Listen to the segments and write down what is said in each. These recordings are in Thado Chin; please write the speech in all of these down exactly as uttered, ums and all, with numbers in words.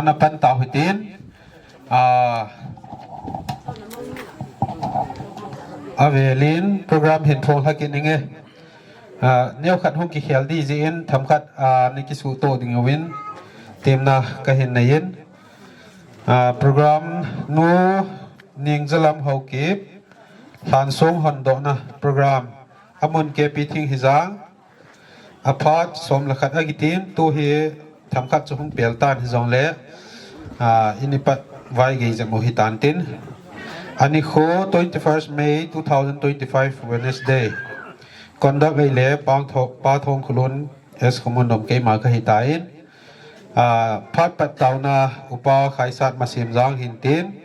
na pan tau hitin. Ah, avelin program hin phong lhakin inge. Ah, neokhat hung kikhel di jin themkhat, ah, ni kisuto ding uvin temna kahin neiyin. Ah, program nu Ningjalam Haokip, lhansong hondohna program. Amun K P Thinghijang, aphat som le khat akitin, tu hi themkhat chu hung pel tan hijongle, ah, ini pat vaigei jep u hitan tin. Anikho twenty-first May two thousand twenty-five Wednesday. Conduct le Pa Thong, Pa Thongkholun S Khomunnom keima kahitan. Ah, phat pattauna Upa Khaisat Masemjang hintin.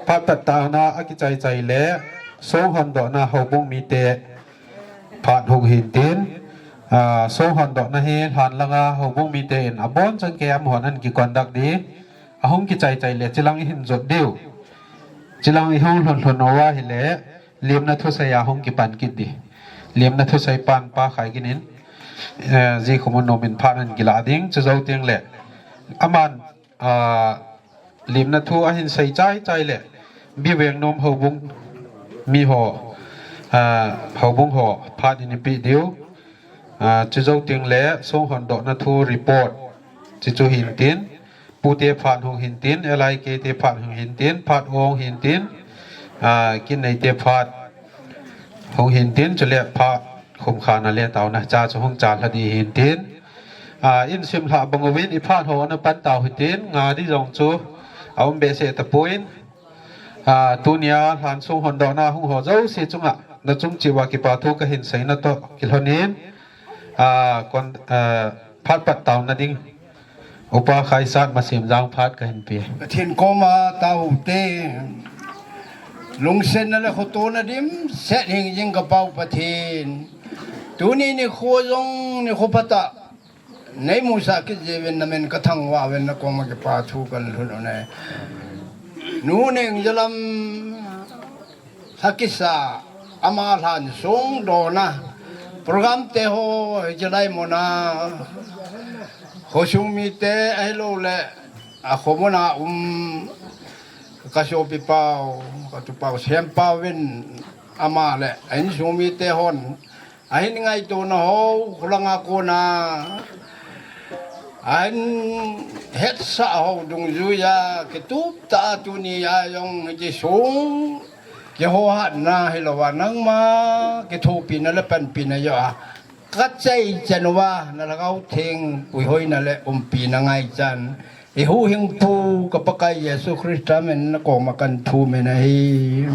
Phat pattauna akichaichai le song hondohna houbung mite phat hung hintin. Ah, song hondohna hi lhan langa houbung mite in abon chang ke am hon an ki conduct di. Ahung kichaichai le chilang ihin jot diu. Chilang ihung lhun lhun uva hile, lemna thusei a hung kipan kit di. Lemna thusei pan Pa Khaigin in, eh, Ji Khomunnom in phat ahin kila ding, chujou teng le. Aman, ah, lemna thu ahin sei chaichai le, Bivengnom houbung mi ho, ah, houbung ho phat in ipi diu. Ah, chujou teng le, song hondohna thu report, chichu hintin. Pute phat hung hintin, L I K te phat hung hintin, phat ong hintin, ah, Kinnei te phat hung hintin, chule phat khumkhana le tauna cha chu hung chalha di hintin. Ah, in simlha bang uvin i phat ho ana pan tau hitin, nga di jong chu aum behseh tapuin. Ah, tunia lhansong hondohna hung ho jouse chunga, na chung cheh uva kipa thu kahin seina toh kilhonin, ah, kon, ah, phat pattauna ding. Upa Khaisat Masemjang phat kahin pe. Pathen koma taute. Lungsetna le khotona dimset hing jing ka Pa-u Pathen. Tuni nikho jong nikho phatah. Nei musah kit jeh uvin namin kathangvah uvin na koma kipa thu kalhun u ahi. Nu Ningjalam Lhakisa, ama lhansong dohna program te ho hiche lai muna, khosung mite ahilouleh akho muna um ka sopipa u, ka tupa u Sempau in ama le a insung mite hon ahin ngaitona ho, khulanga kona ahin hetsah ho dungjuiya kitup tah a tunia jong hiche song kihohatna hilouva nangma kithopina le panpina joh a kachai chan uva na Lhagao Theng puihoina le umpina ngaichan. I huhhingpu ka Pakai Jesu Christa min na koma kahin thum in ahi.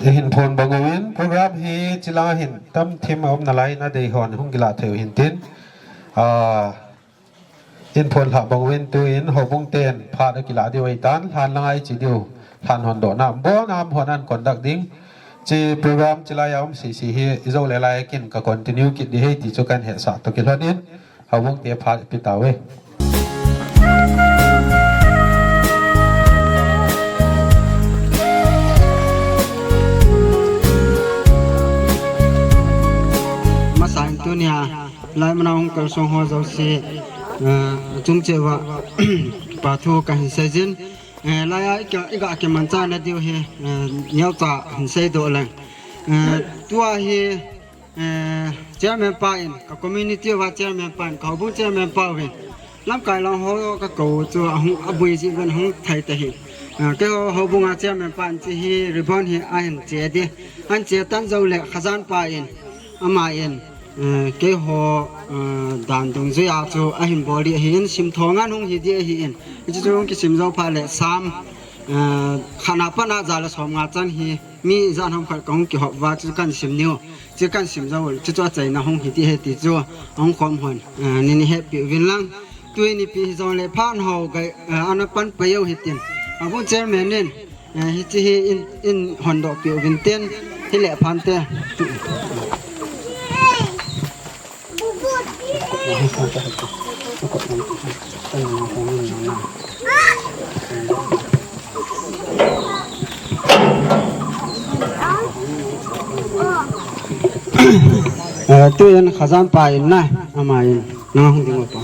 Ihin phon bang uvin program hi chilanga hin tamthim a um nalai nadei hon hung kilah thei u hintin. Ah, in phon lha bang uvin tuin houbung ten phat akilah diu ahitan, lhan langa iche diu, lhan hondohna, bon am hon an conduct ding. Hiche program chilai a um sisi hi ijou le lai kin ka continue kit di ahi ti chu kahin hetsah toh kilhonin. Houbung te phat ipi tauve. Masa in tunia, lai muna hung kalsong ho jouse, eh, chung cheh uva, kipa thu kahin seijin. Eh, laiya i ka, i ga kimanchah na diu hi, eh, neocha hin seidoh leng. Eh, tua hi, eh, chairman pa in, ka community uva chairman pa in, ka houbung chairman pa uvin. Lamkai lang ho ka kou chu ahung abui jeh uvin hung thei ta hi. Eh, keiho houbung a chairman pa in hiche hi ribbon hi ahin che di. Ahin che tan jou le Khajan pa in, ama in. Eh, keiho, eh, dan dungjuiya chu ahin bol di ahin, simthou ngan hung hi di ahin. Hiche chu hung kisim jou phat le Sam, eh, khatna pat a ja le som nga chan hi mi ijat ham khat kahung kihop uva chu kahin sim niu. Chu kahin sim jou u, chu chu achaina hung hi di ahi ti chu ahung khom hon, eh, nei hepeh uvin lang. Tuni nipi hijongle phat ho gai, eh, ana pan peh u hitin. Houbung chairman in, eh, hiche hi in, in hondoh peh uvin tin, hile phante. Eh, tuin Khajan pa in na, ama in, nang hung ding u pa.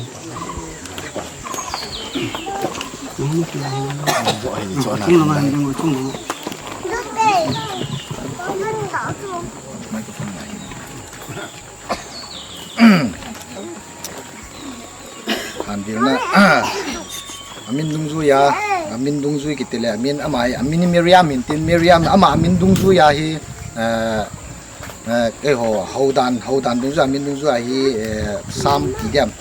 Hanvil na. Amin dungjuia, amin dungjuia kiti le, amin ama hi, amin hi Miriam hin tin, Miriam ama amin dungjuia hi, eh, eh, eiho, hodan, hodan dungjuia, amin dungjuia hi, eh, Sam ti diam.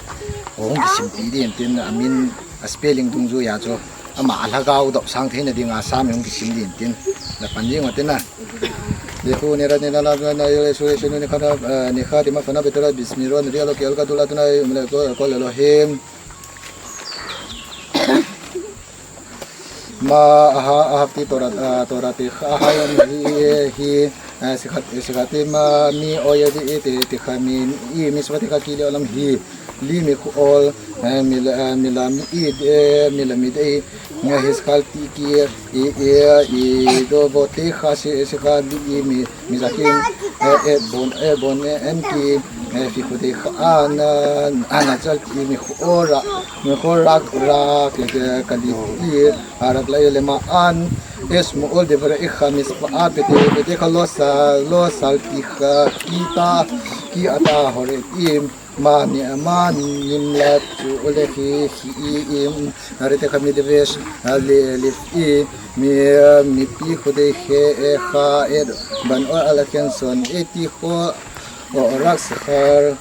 Ho hung kisimpi ding tin, amin a spelling dungjuia chu. Ama a lhagao dopsang theina dinga Sam hung kisim ding tin. Na pan jing u tin na. Yehu nera nera la la na yele su yesu ni khana, eh, ni kha di ma fana betara bismiro ni rialo ki alka dula tuna yumle ko, ko Elohim. Ma aha, aha ti Torah, eh, Torah ti kha aha yom hi, hi, eh, sikhat, sikhat ti ma mi oye di iti, ti kha mi, i mi swa ti kha ki di olam hi. Li mi khu ol, eh, mila, eh, mila mi i, eh, mila mi dei, eh, hiskal ti ki, i, i, i, do bo te kha si, si kha li i mi, mi za ki, eh, eh, bon, eh, bon, eh, en ki, eh, fi khu te kha an, an, an, a chal ti mi khu ol ra, mi khu rak, ra, ke, ke, ka li i, a rak la i le ma an, es mo ol de vra i kha mis pa a pe te, pe te kha lo sa, lo sal ti kha, ki ta, ki a ta ho re i, Mani, mani, nim la chu le khi, khi i im, arete kha mi deves, ale, lif i, mi, mi pi khu de khe, e kha, e, ban o ala ken son, e ti kho, o rak sakhar.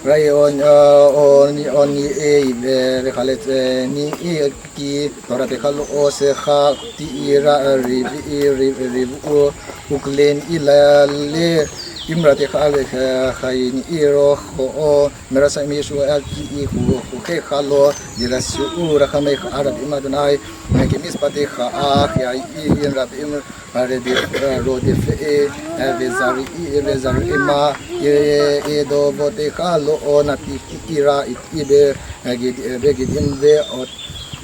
Rai on, uh, on, on ni e, ve, ve khale, eh, ni e ki, Torah te kha lo o se kha, ti i ra, eh, ri, vi i, ri, ri, u, uklen i la le, imra te kha le, kha, kha i ni i ro, kho o, mera sa mi su a ki i hu, hu khe kha lo, di la su u ra kha me kha Arab ima dunai, me ki mis pa te kha a, kha i i, in Arab im, Redi, eh, rodi fe, eh, eh, vezari i, eh, vezari i ma, eh, eh, do vote kha lo ona ti, ti ira, i, i be, eh, gid, eh, be gid in ve, ot,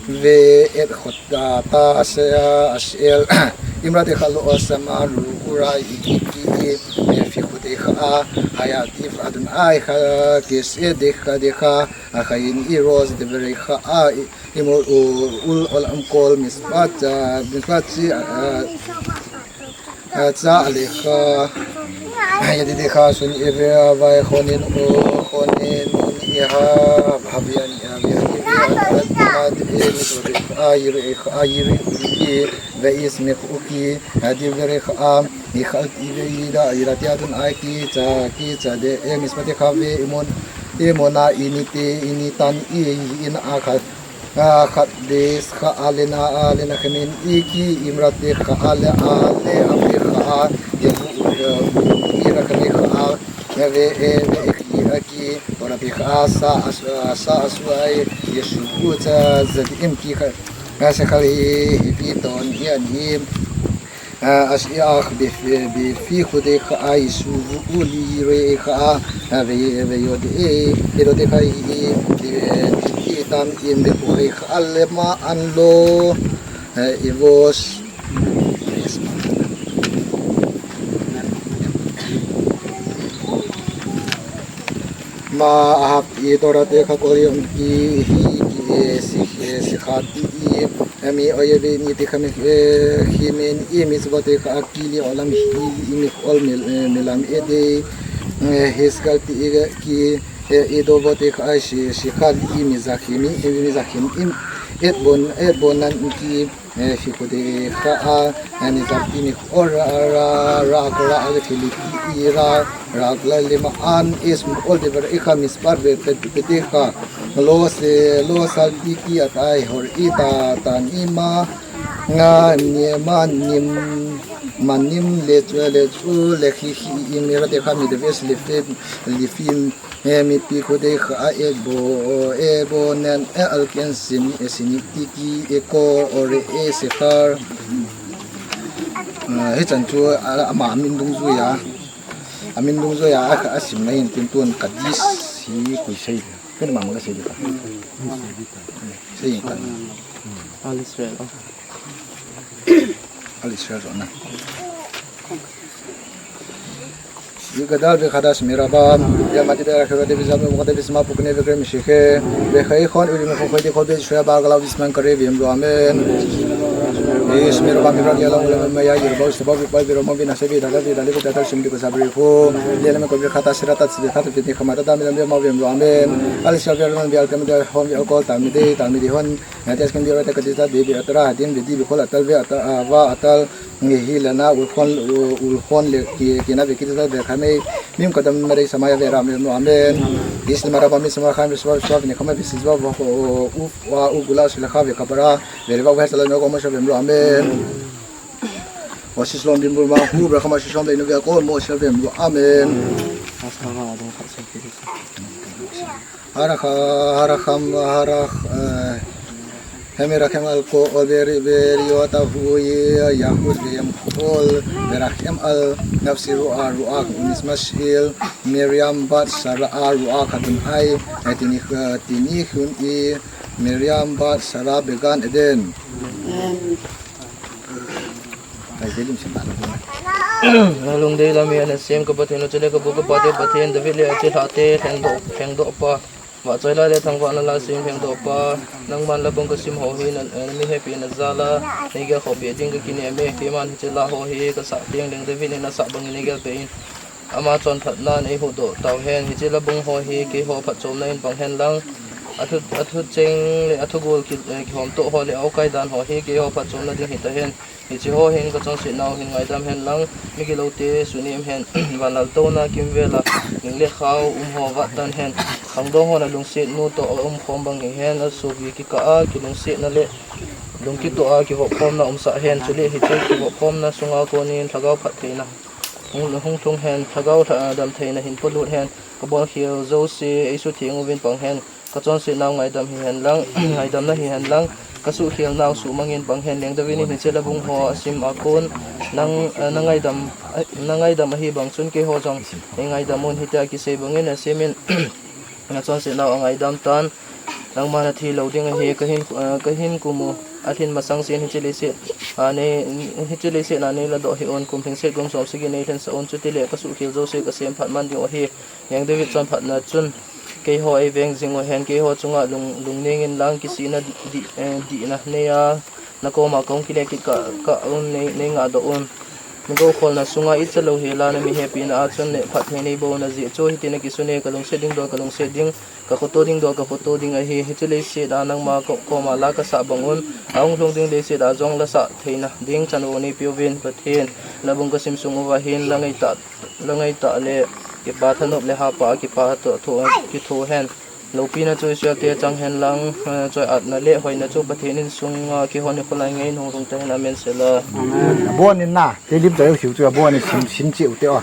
ve, et khot, ah, ta, se, ah, asel, imra te kha lo, o, sama, ru, ura, i, i, i, i, eh, fi khute kha, a, haya, ti, adun, ai, kha, kes, eh, de, kha, de, kha, a, kha, in, i, ros, de, vere, kha, a, i, Imol u, ul ol am kol mispat cha, mispat chi, a, a, cha ale kha. Ya di de kha sun e ve a vai khonin u, khonin u ni ha, ha vi an ya vi an ya vi an ma di e ni so de a yir e kha a yir e u ki ve is me khu ki a di ve re kha a ni kha i ve i da i ra ti a tun ai ki cha ki cha de e mispat kha ve imon imona ini te ini tan i in a kha. A, khat des kha ale na, ale na khemin i ki imra te kha ale, ale a pe kha a, ye bu, i ra kha me kha a, ya ve e, ve e ki a ki, ora pe kha a, sa a su, a, sa a su a e, Yesu u cha za di im ki kha, ya se kha le, hi pi ton hi an hi, A, as i a kha be, be fi khu de kha a i su vu u li re kha a, a ve, ve yo de e, e lo de kha i, i, i, i tam in de khu re kha a le ma an lo, e, i vos. Ma a hap i Torah te kha kol yom ki hi ki e si, e si kha ti i, Ami oye ve ni ti kha mi, eh, hi men i mitzvot te kha a ki li olam hi i mi ol mi, eh, mi lam e de, eh, hiskal ti i ki, eh, i do vo te kha a shi, shi kha li i mi za khi mi, i mi za khi mi, et bon, et bon nan ki, eh, fi khu te kha a, eh, ni za ti mi ol ra, ra, ra, ra, ra, fi li ti i ra, Rak la lima an is ol de ver i kha mispar ve pe pe te kha. Lo se, lo sal ti ki a tai hor i ta, tan i ma. Nga ni ma nim, ma nim le chu, le chu, le khi khi i mi ra te kha mi de ves le fe, le fim. E mi pi khu de kha a e bo, e bo nen e al ken sin, e sin ti ki e ko o re e se khar. A, hichan chu, a, ama min dungjuia. Amin dungjuia a, a simna in tin tun kadis hi koi sei. Ken mama ka sei ta. Sei ta. Al Israel. Al Israel na. Yugadal vekhadas mirabam, yamati bera khagati bisam mukati bisma pukne vekre mishike, vekhai khon uri mukhu khoi di khol be shwe ba galau bisman kare vim lu amen. Is mirabam mirak yalam ulam maya yirba usba vipal viramo vina sevi dala vi dali vita tal sim di ko sabri khu, yalam ko vekhata sirata sirata vini khamata dam lam ma vim lu amen. Al sha vialam vial kami da hon vi alkol tamide tamide hon, yati askin di rata kadita de vi atara hadin vi di vi khol atal vi ata va atal. Nge hi lana ulkhon, ulkhon le ki, kina ve kiti ta ve kha mei, mim kadam mare samaya ve ram no amen. Is mara ba mi sama khan swa swa ni khama ve swa va ko u wa u gula sula kha ve kabara, ve va ve sala no ko mo sha ve lo amen. Wa sis lom bim bul ma hu bra khama sha shom le no ve ko mo sha ve lo amen. Harakha, harakham, harakh, eh, hemirakham al ko, ol beri, beri, o ta hui, yahud, veyam, ol, merachem al, nafsi ru'a, ru'a, unis mashil, Miriam bat Sara a, ru'a, khatun ai, eh, tini, eh, tini hun i, Miriam bat Sara began Eden. Nalung dei lam i ana sem ka Pathen, chule ka bu ka pa te Pathen, David le a chilhah te, thleng doh, thleng doh pa. Vahchoi lai le thangvahna la sim thengdoh pa, nangman labung ka sim ho hi na, eh, na mi hepina jal a, nei gel khoh beh ding ka kinem e, keiman hiche la ho hi ka sah teng leng David in a sah bangin nei gel beh in. Ama chonphatnan ei huhdoh tau hen, hiche labung ho hi keiho phatchomna in pang hen lang. A thu, a thucheng le a thugol ki, eh, kihomtoh ho le a ukai dan ho hi keiho phatchomna ding hita hen. Hiche ho hin ka chonsetnau hin ngaidam hen lang, migiloute sunem hen, vanlaltouna kimvel a, ning le khao um ho vattan hen, khangdong hon a lungsetnu toh a umkhom bang hi hen, a sopi kikah a kilungsetna le lungkitoh a kivopkhomna umsah hen, chule hiche kivopkhomna sunga konin lhagao phattheina hung, hung lhung hen, lhagao lha, damtheina hin polut hen, ka bolkhel jouse ei sutheng uvin pang hen. Ka chonsetnau ngaidam hihen lang, ngaidamna hihen lang, ka suhkhelnau suhmangin pang hen leng David in hiche labung ho a sim a kon, nang, eh, na ngaidam, eh, na ngaidam ahi bang chun keiho jong ei ngaidam un hitia kisei bangin a simin, na chonsetnau a ngaidam tan, nangma na thi lou ding ahi, ka hin, eh, ka hin kum u, a lhin masang sin hiche leiset, a nei, hiche leiset a nei ladoh hih un, kum lhingset kum som sagi nei lhensah un, chutile ka suhkhel jouse ka semphat man ding u ahi. Leng David chonphatna chun, keiho ei veng jing u hen, keiho chunga lung, lungning in lang kisihna di, di, eh, dihna nei a, na koma kahung kile kit kah, kah un nei, nei ngahdoh un. Na gou kholna sunga itcha lou hel a na mi hepina a chun neh phatthei nei bouna jeh chu, hitin akisun e, ka lungset ding doh, ka lungset ding, ka khoto ding doh, ka khoto ding ahi. Hiche leiset a nangma ko, koma la ka sah bang un, ahung lhung ding leiset a jong la sah theina ding chan u nei peuvin, Pathen. Labung ka sim sung uva hin la ngaitah, la ngaitah le kipa thanop le hapa a kipa tho, tho, kitho hen. Loupina chu Israel te chang hen lang, eh, choi-atna le hoina chu Pathen in sunga keiho nikho lai ngei in hung lhung ta hen. Amen sela. Amen. Bon in na, te lim ta hiu chu bon in sim, sim chiu te o.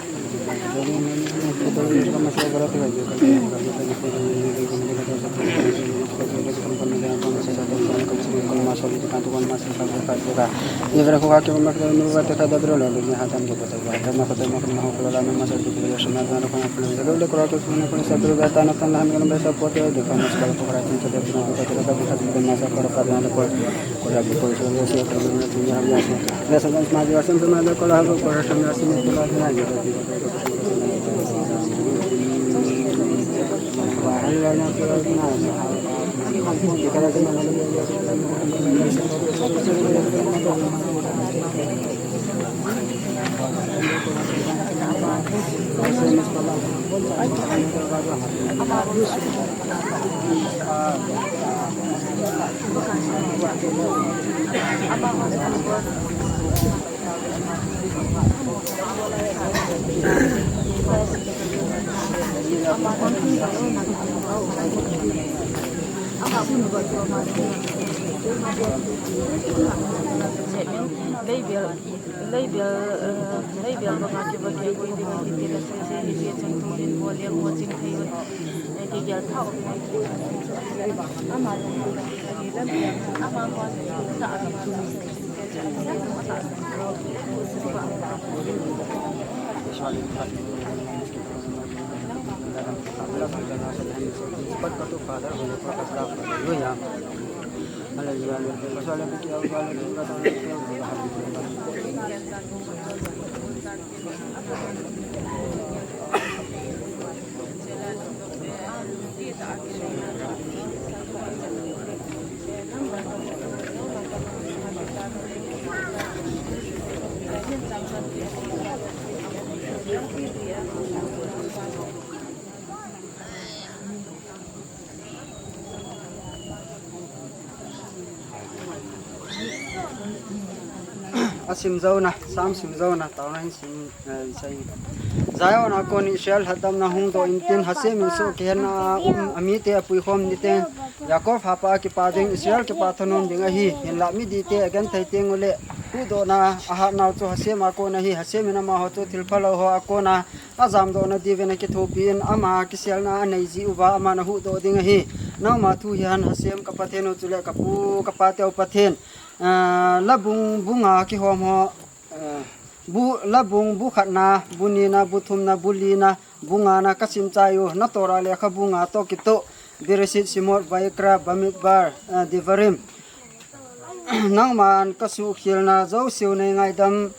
Leibel, eh, leibel banga kiba kikoi ding ahi ti kasei sei ni ti chang tungin bol leng ho ching thei un. Eh, kigel thah um. Ama, ama, ama, A sim jona, Sam sim jona, taona hin sim, eh, sai. Zion a kon Israel lhatdamna hung doh intin, Hashem in soh kihenna a um, amite apuikhom niten, Yaakov hapa a kipa ding, Israel kipa thanom ding ahi, hinlah midite agenthei teng uleh, huhdohna ahatnau chu Hashem a kon ahi, Hashem in amaho chu thilphalou ho a kona ajamdohna diuvin akithopi in, ama kiselna anei jiuva, aman ahuhdoh ding ahi. Nangma thu hihen Hashem ka Pathen u chuleh kapu, kapa teu Pathen. Ah, la bung, bunga kihom ho, ah, bu, la bung, bu khatna, bu nina, bu thumna, bu lina, bu ngana kasim chai u, na Torah lekhabu nga toh kitoh, Bereshit, Shemot, Vayikra, Bamidbar, ah, Devarim. Nangman kasuhkhelna jouseu nei ngaidam,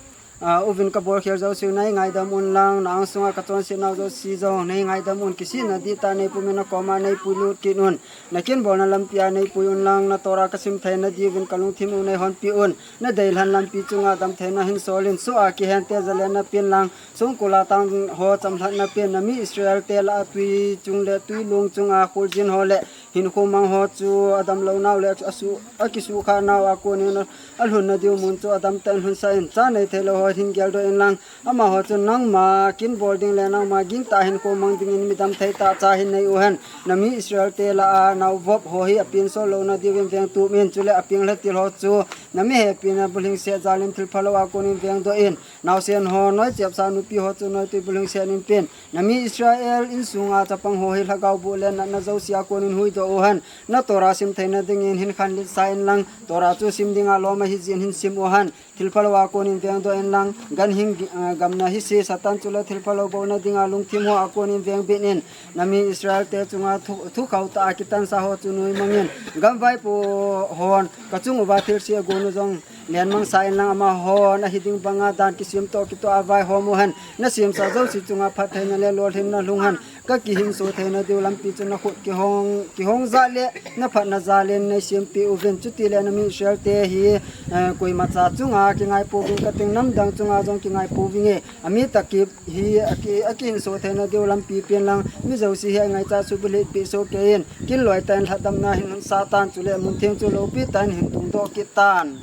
ah, uvin kabolkhel jouseu nei ngaidam unlang, na angsunga kachonsetnau jouse jong nei ngaidam un, kisihna dihtah nei pumin nakoma nei puilut kit un. Na kinbolna lampia nei pui unlang, na Torah kasim theina diuvin kalungthim u nei honpi un. Na deilhen lampi chunga damtheina hin solin, soh a kihente jalenna pen lang, songkul a tang ho chamlhatna pen, na mi Israel te lah a tui chung le tui lung chunga khuljin ho le hinkho mang ho chu adamlounau le asu, akisukhahnau a konin alhunna diu mun chu adamtah in lhunsah in, cha nei theilou ho hin geldoh inlang, amaho chun nangma kinbol ding le nangma gingtah hinkho mang dingin midam theitah cha hin nei uhen. Na mi Israel te lah a naovop ho hi apinsol louna diuvin vengtup in, chule apeng lhatil ho chu na mi hepina bulhingset jalin thilphalou a konin vengdoh in, naosen ho noichepsa nupi ho chu noitui bulhingset in pen. Na mi Israel insunga chapang ho hi lhagao boh le natna jouse a konin huhdoh uhen. Na Torah sim theina dingin hin khanlet sa inlang, Torah chu sim dinga lom ahijeh in hin sim uhen. Thilphalou a konin vengdoh inlang, ganhing, eh, gamna hise Satan chule thilphalou bouna dinga lungthim ho a konin vengbit in. Na mi Israel te chunga thu, thukhauh tah a kitansa ho chu nuimang in. Gamvaipo hon kachung uva thilse agon u jong lenmang sa inlang, amahon ahi ding banga dan kisim toh kitoh a vaihom uhen. Na semsa jouse chunga phattheina le lolhinna lhung hen. Ka kihinso theina diu lampi chu na khut kihong, kihong jal le na phatna jal in nei sempeh uvin. Chutile na mi Israel te hi, eh, koimacha chunga kingaipouving, kating namdang chunga jong kingaipouving e. Ami tah kip hi aki, akihinso theina diu lampi pen lang, mi jouse hi angaicha subulhit peh soh kei in, kinloi tah in lhatdamna hin lhunsah tan, chule muntheng chu loupi tah in hin tungdoh kit tan.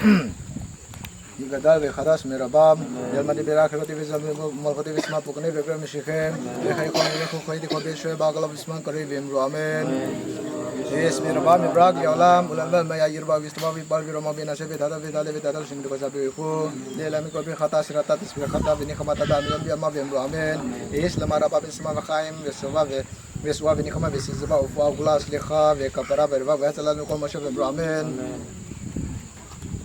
Amen. יגדל ויחדש מרבם, ילמד ביראה חרפתי וזלמי מלכותי ושמא פוקני וגרם משיחי, וחי חוני וחוכי דחו בישראל בהגליו בזמן קריב ואמרו אמן. ויש מרבם מברק לעולם, ולעלמי עלמי יאיר בה וישתבח ויתפאר וירום ויתנשא ויתהדר ויתהלל ויתהדר לשם ברכו. לעילוי נשמתו ברכתה אסורתה תשבחתה ונחמתה תעמוד בימיו ואמרו אמן. ויהי שלמה רבה ושמחה וחיים ושובעה ו-, ושובעה ונחמה ושובעה ורפואה וגאולה ושלום וכפרה וערווה והצלה לנו כל מושב ואמרו אמן.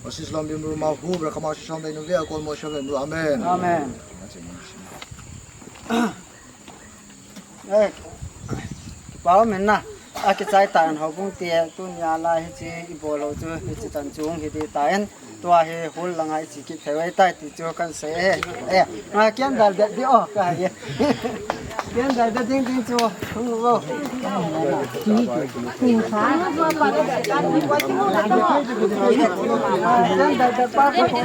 עושה שלום במרומיו וברחמיו ששלום בין נביאי הכל משה ואמרו אמן. אמן. Eh, pau min na. Akichai tan houbung te tunia lai hiche ibol u chu hiche chan chung hi ding tan. Tua hi hol langa iche kit thei u ahitai ti chu kan sei e. Eh, nga kian dal det di o ka hi. Kian dal det ding ding chu hung lo. Kian dal det pa ko ko.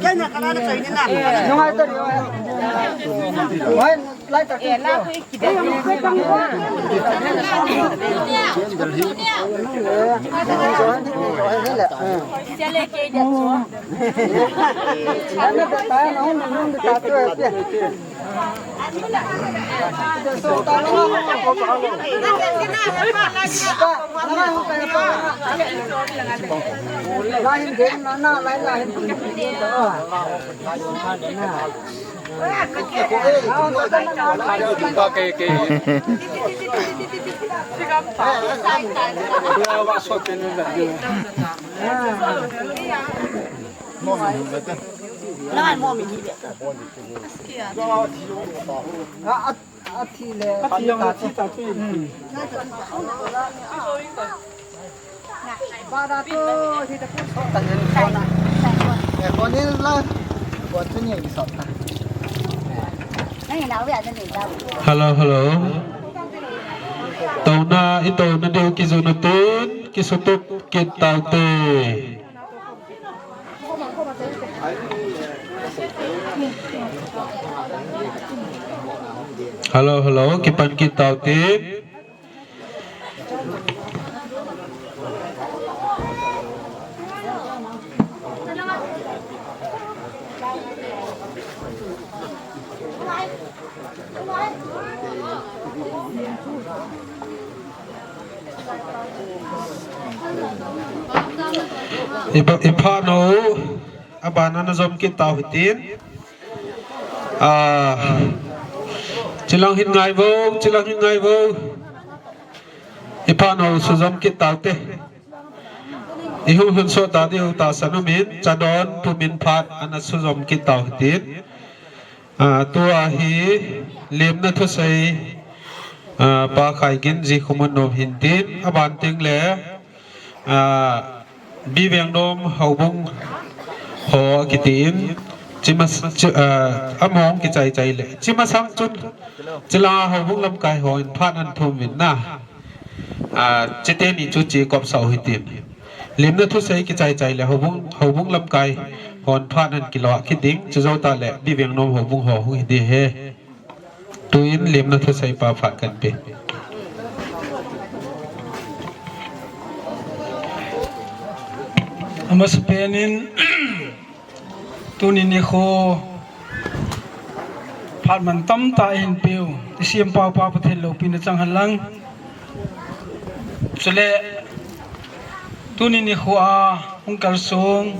Kian na kana na chai ni na. Nung ai ta ri o. Wai. Athi le, athi ta chu. Bara tu, thi ta pun sot ta yen sot na. Eh, konin la. Ko tu ni sot na. Hello, hello. Touna, itouna diu kijuna tin, kisutup kit taute. Hello, hello, kipan kit taute. Ipa, ipha no, abana na jom kit tau hitin. Ah, chilang hin ngai vo, chilang hin ngai vo. Ipha no sujom kit taute. Ihu hun so ta diu ta sanumin, chadon pumin phat ana sujom kit tau hitin. Ah, tua hi lemna thusei, ah, pa Khaigin ji Khumun nom hintin, aban ting le, ah, Bivengnom houbung ho kitin, chima, chi, ah, among kichai chai le, chima sang chun, chila houbung lamkai ho in phat an thum vin na. Ah, chite ni chu chi kop sau hitin. Limna thusei kichai chai le houbung, houbung lamkai hon phat han kilo kit ding, chujou ta le Bivengnom houbung ho hung hi ding ahi. Tuin limna thusei pa phat kan pe. Amasapen in, tuni nikho phat mantam tah eihin peh u, i siampa pa Pathen loupina chang hen lang. Chule tuni nikho a hung kalsong,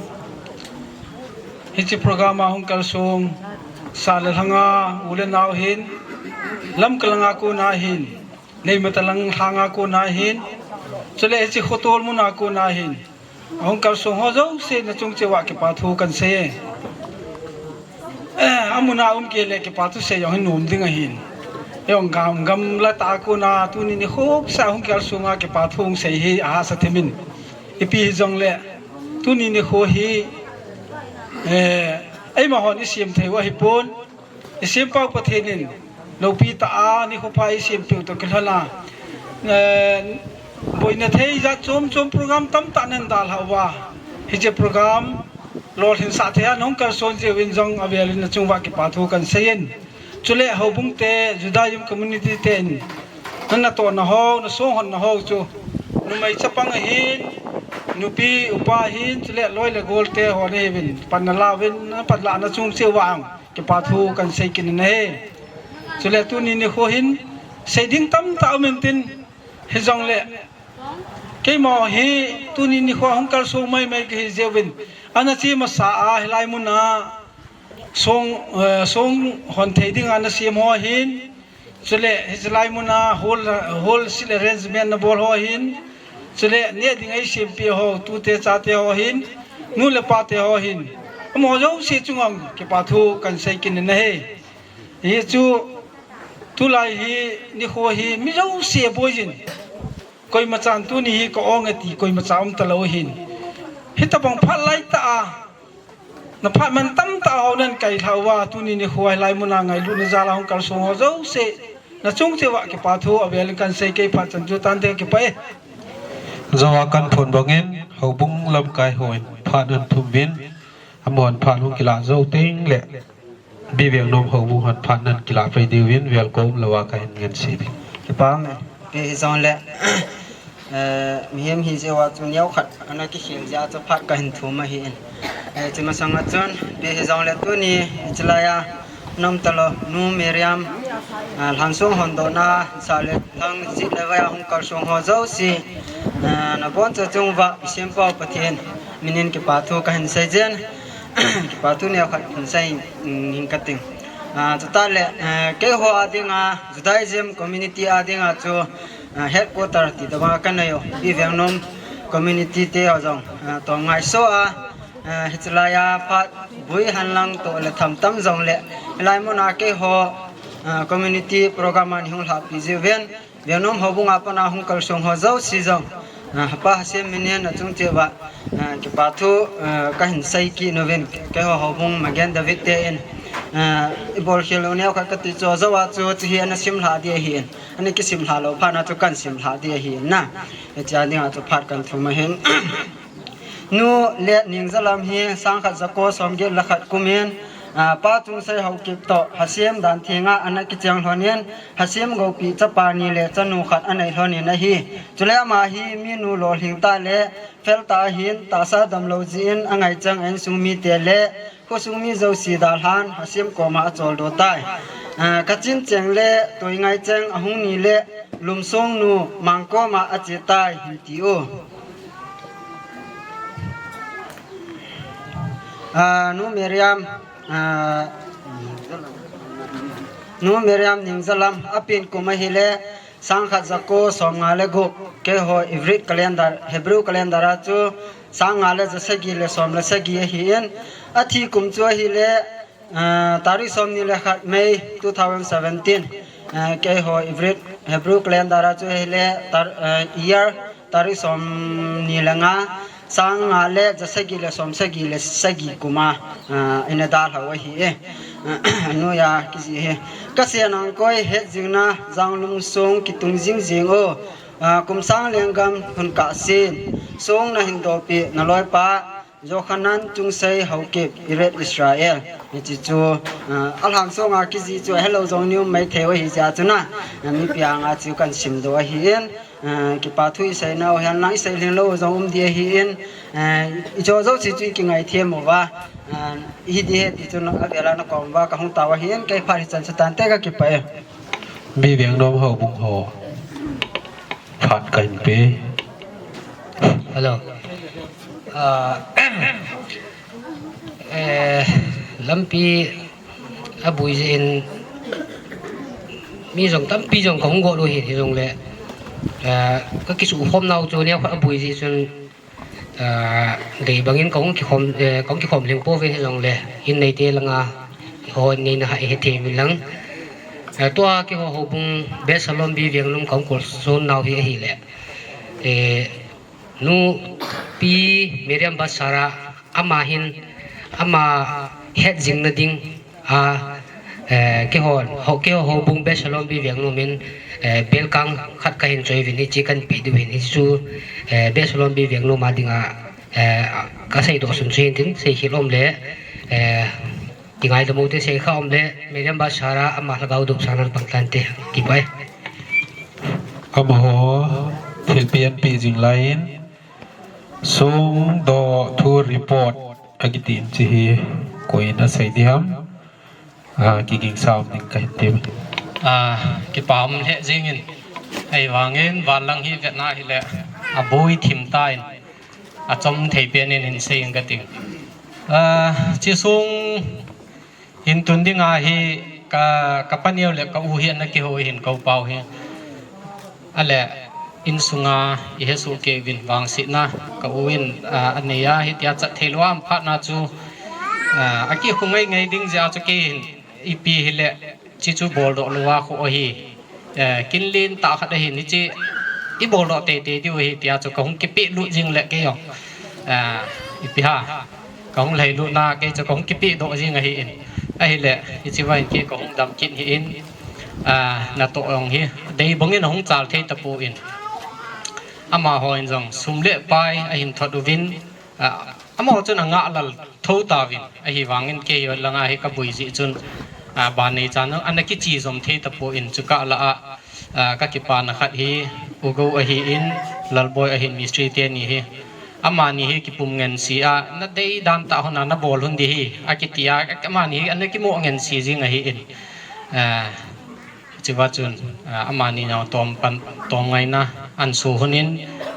hiche program a hung kalsong, sah le lhang a, u le nao hin, Lamka lang a kon a hin, Neimata lang lhang a kon a hin, chule hiche khotol mun a kon a hin, ahung kalsong ho jouse nachung cheh uva kipa thu kan sei e. Eh, amun a um kei le kipa thu sei jong hi nom ding ahin. Jong gam, gamla tah a kon a tuni nikho sa hung kalsong a kipa thu hung sei hi ahahsa thim in. Ipi hijongle tuni nikho hi, eh, eima hon i siam thei u ahipon. I siampa Pathen in loupi tah a nikho pha i siam peh u toh kilhon a, eh, boina thei jat chom chom program tamtah nan dalha uva, hiche program lolhinsah thei a nahung kalson jeh uvin jong avel in nachung uva kipa thu kan sei in. Chule houbung te, Judaism community ten, na natohna ho, na songhonna ho chu, numei chapang ahin, nupi upa ahin, chule loi le gol te ho nahiuvin, pan nalauvin, na panlahna chung cheh uva ang kipa thu kan sei kit in ahi. Chule tuni nikho hin sei ding tamtah um intin, hijongle keima hi tuni nikho hung kalsong maimai kahi jeh uvin, ana che masa a hilai mun a song, eh, songhon thei ding a na sem ho hin, chule hiche lai mun a hall, hall seat arrangement na bol ho hin, chule neh ding ei sem peh ho, tute chate ho hin, nu le pa te ho hin, amaho jouse chunga kipa thu kan sei kit in ahi. Hichu tulai hi nikho hi mi jouse boi jin, koima chan tuni hi ka ong e ti koima cha um talou hin. Hitabang phat lai tah a, na phat mantam tah a ho nan kai lha uva, tuni nikho a hilai mun a ngailutna jal a hung kalsong ho jouse, nachung cheh uva kipa thu avel in kan sei, kei phat chan chu tante kipah e. Jou a kan phon bang in, houbung lamkai hon phat nan thum uvin, amahon phat hung kilah jou teng le, Bivengnom houbung hon phat nan kilah pai diuvin, vel kom lou a kahin ngen sih ding. Kipa me, ipi hijongle, eh, mihem hi jeh uva chu neokhat ana kikhel jeh a chu phat kahin thum ahi in. Eh, hiche masang a chun, ipi hijongle tuni, hiche lai a, nom talou, Nu Miriam, ah, lhansong hondohna, sah le lhang, che le vai a hung kalsong ho jouse, ah, nabonchauva, i siampa Pathen min in kipa thu kahin sei jin, kipa thu neokhat hin sei, mm, hing kating. Ah, chutah le, eh, keiho a dinga, Judaism community a dinga chu, ah, headquarter ti tobang a kanei u, Bivengnom community te ho jong, ah, toh ngaisah a, eh, hiche lai a phat boi hen lang toh le tham tam jongle, hilai mun a keiho, eh, community program a nei hung lhahpi jeh uvin, Vengnom houbung a pat a hung kalsong ho jouse jong, eh, Hapa Hashem min in nachung cheh uva, eh, kipa thu, eh, kahin sei kit uvin, keiho houbung Magen David te in, Eh, i bol khel lou neo khat ka ti chu, zo a chu, chu hi ana sim hla di ahi in. Ana kisim hla lou phat na chu kan sim hla di ahi in na. Hiche a ding a chu phat kan thum ahin. Nu Letningzalam hi sang khat jako som get le khat kum in, ah, Pa Chungsei Haokip toh Hasiem Danthenga ana kicheng lhon in, Hasiem Gopi chapa ni le chanu khat anei lhon in ahi. Chule ama hi minu lolhing tah le fel tah ahin, tahsa damlou jeh in angaichang a insung mite le khosung mi jouse dalhan Hasiem koma acholdo tai. Ah, Kachin cheng le Toingaicheng ahung ni le Lumsong nu Mang koma ache tai hin ti u. Ah, Nu Miriam, ah, Nu Miriam Ningzalam apen kum ahile, sang khat jako som nga le gup, keiho Ivrit calendar, Hebrew calendar a chu sang nga le ja sagi le som le sagi ahi in, athi kum chu ahile, ah, tarik som ni le khat May two thousand seventeen, ah, keiho Ivrit Hebrew calendar a chu ahile, tar-, ah, year tarik som ni le nga, sang nga le ja sagi le som sagi le sagi kum a, ah, ina dalhau ahi e. Anoiya kijih hi. Ka sen angkoi het jing na, Janglum song kitung jing jing o. Ah, kum sang lenggam hun kah sin. Song na hin dopi na loipa, Johanan Chungsei Haokip, Iret Israel. Hiche chu, ah, alhan song a kijih chu ahelou jong ni um mai thei u ahi jeh a chu na. Ah, mipi anga chu kan simdoh ahi in. Ah, kipa thu i sei nau hen lang i sei lhing lou jong um di ahi in, ah, i jo jouse chu i kingai them uva, ah, i hi di ahi ti chu na, avel a na kom uva ka hung tao ahi in, kei phat hichan chu tante, ka kipah e. Biveng nom houbung ho phat ka hin pe. Hello. Ah, eh, lampi abui jeh in mi jong tampi jong ka hung got u ahi, hijongle, ah, ka kisukhom nau chu neo khat abui jeh chun, ah, dei bangin ka hung kikhom, eh, ka hung kikhom lhing pouvin, hijongle in neite langa ho in neina ha i hethei uvin lang. Ah, tua keiho houbung Beit Shalom Biveng lum ka hung kolson nau hi ahile, eh, Nu Pi Miriam Basara, ama hin, ama het jing na ding a, eh, keiho, ho, keiho houbung Beit Shalom Biveng lum in, eh, belkang khat ka hin choi uvin, hiche kan pe diu hin, hichu, eh, Beit Shalom Biveng lum a dinga, eh, ka seidoh sun chu hin tin, seikhel um le, eh, kingaidam u te, seikha um le, Miriam Basara, ama lhagao dopsang nan pang tante, kipah e. Amaho thilpeh anpeh jing lai in, songdoh thu report akiti in, hiche hi koi in asei ding ham, ah, kigingsa um ding ka hin ti. Ah, kipa um lheh jeng in, ahivangin vanlang hi vetna hile aboi thim tan, achom thei pen in hin sei ing ka ting. Ah, hiche song hin tun dinga hi ka, ka paneo le ka u hi ana kihou ahin, ka u pau hi. Ale, insunga i hesoh kei uvin vangsetna ka u in, ah, anei a, hitia chat thei lou a um phat na chu, ah, akikhongai ngai ding jeh a chu kei hin ipi hile, hiche chu boldoh lou a kho ahi. Eh, kin len tah khat ahin, hiche i boldoh teitei diu ahi tia chu ka hung kipehlut jing le kei jong, ah, ipi ham, ka hung lhailut na kei chu ka hung kipehdoh jing ahi in. Ahile, hiche va in kei ka hung dam kit ahi in, ah, natoh jong hi dei bangin ahung chal thei tapon, amaho in jong sum le pai ahin thot uvin, ah, amaho chun angah lal tho tauvin, ahivangin kei hi langa hi ka boi jeh chun, ah, ban nei chan ana kiche jom thei tapon, chukah lah a, ah, ka kipana khat hi U Gou ahi in, Lalboi ahin, mistri teni hi. Amani hi kipum ngen si a, na dei dan tah hon a na bol hon di hi, akiti a, amani hi ana kimo ngen si jing ahi in. Ah, Hiche va chun, ah, amani nau tom pan, tom ngaina anso hon in,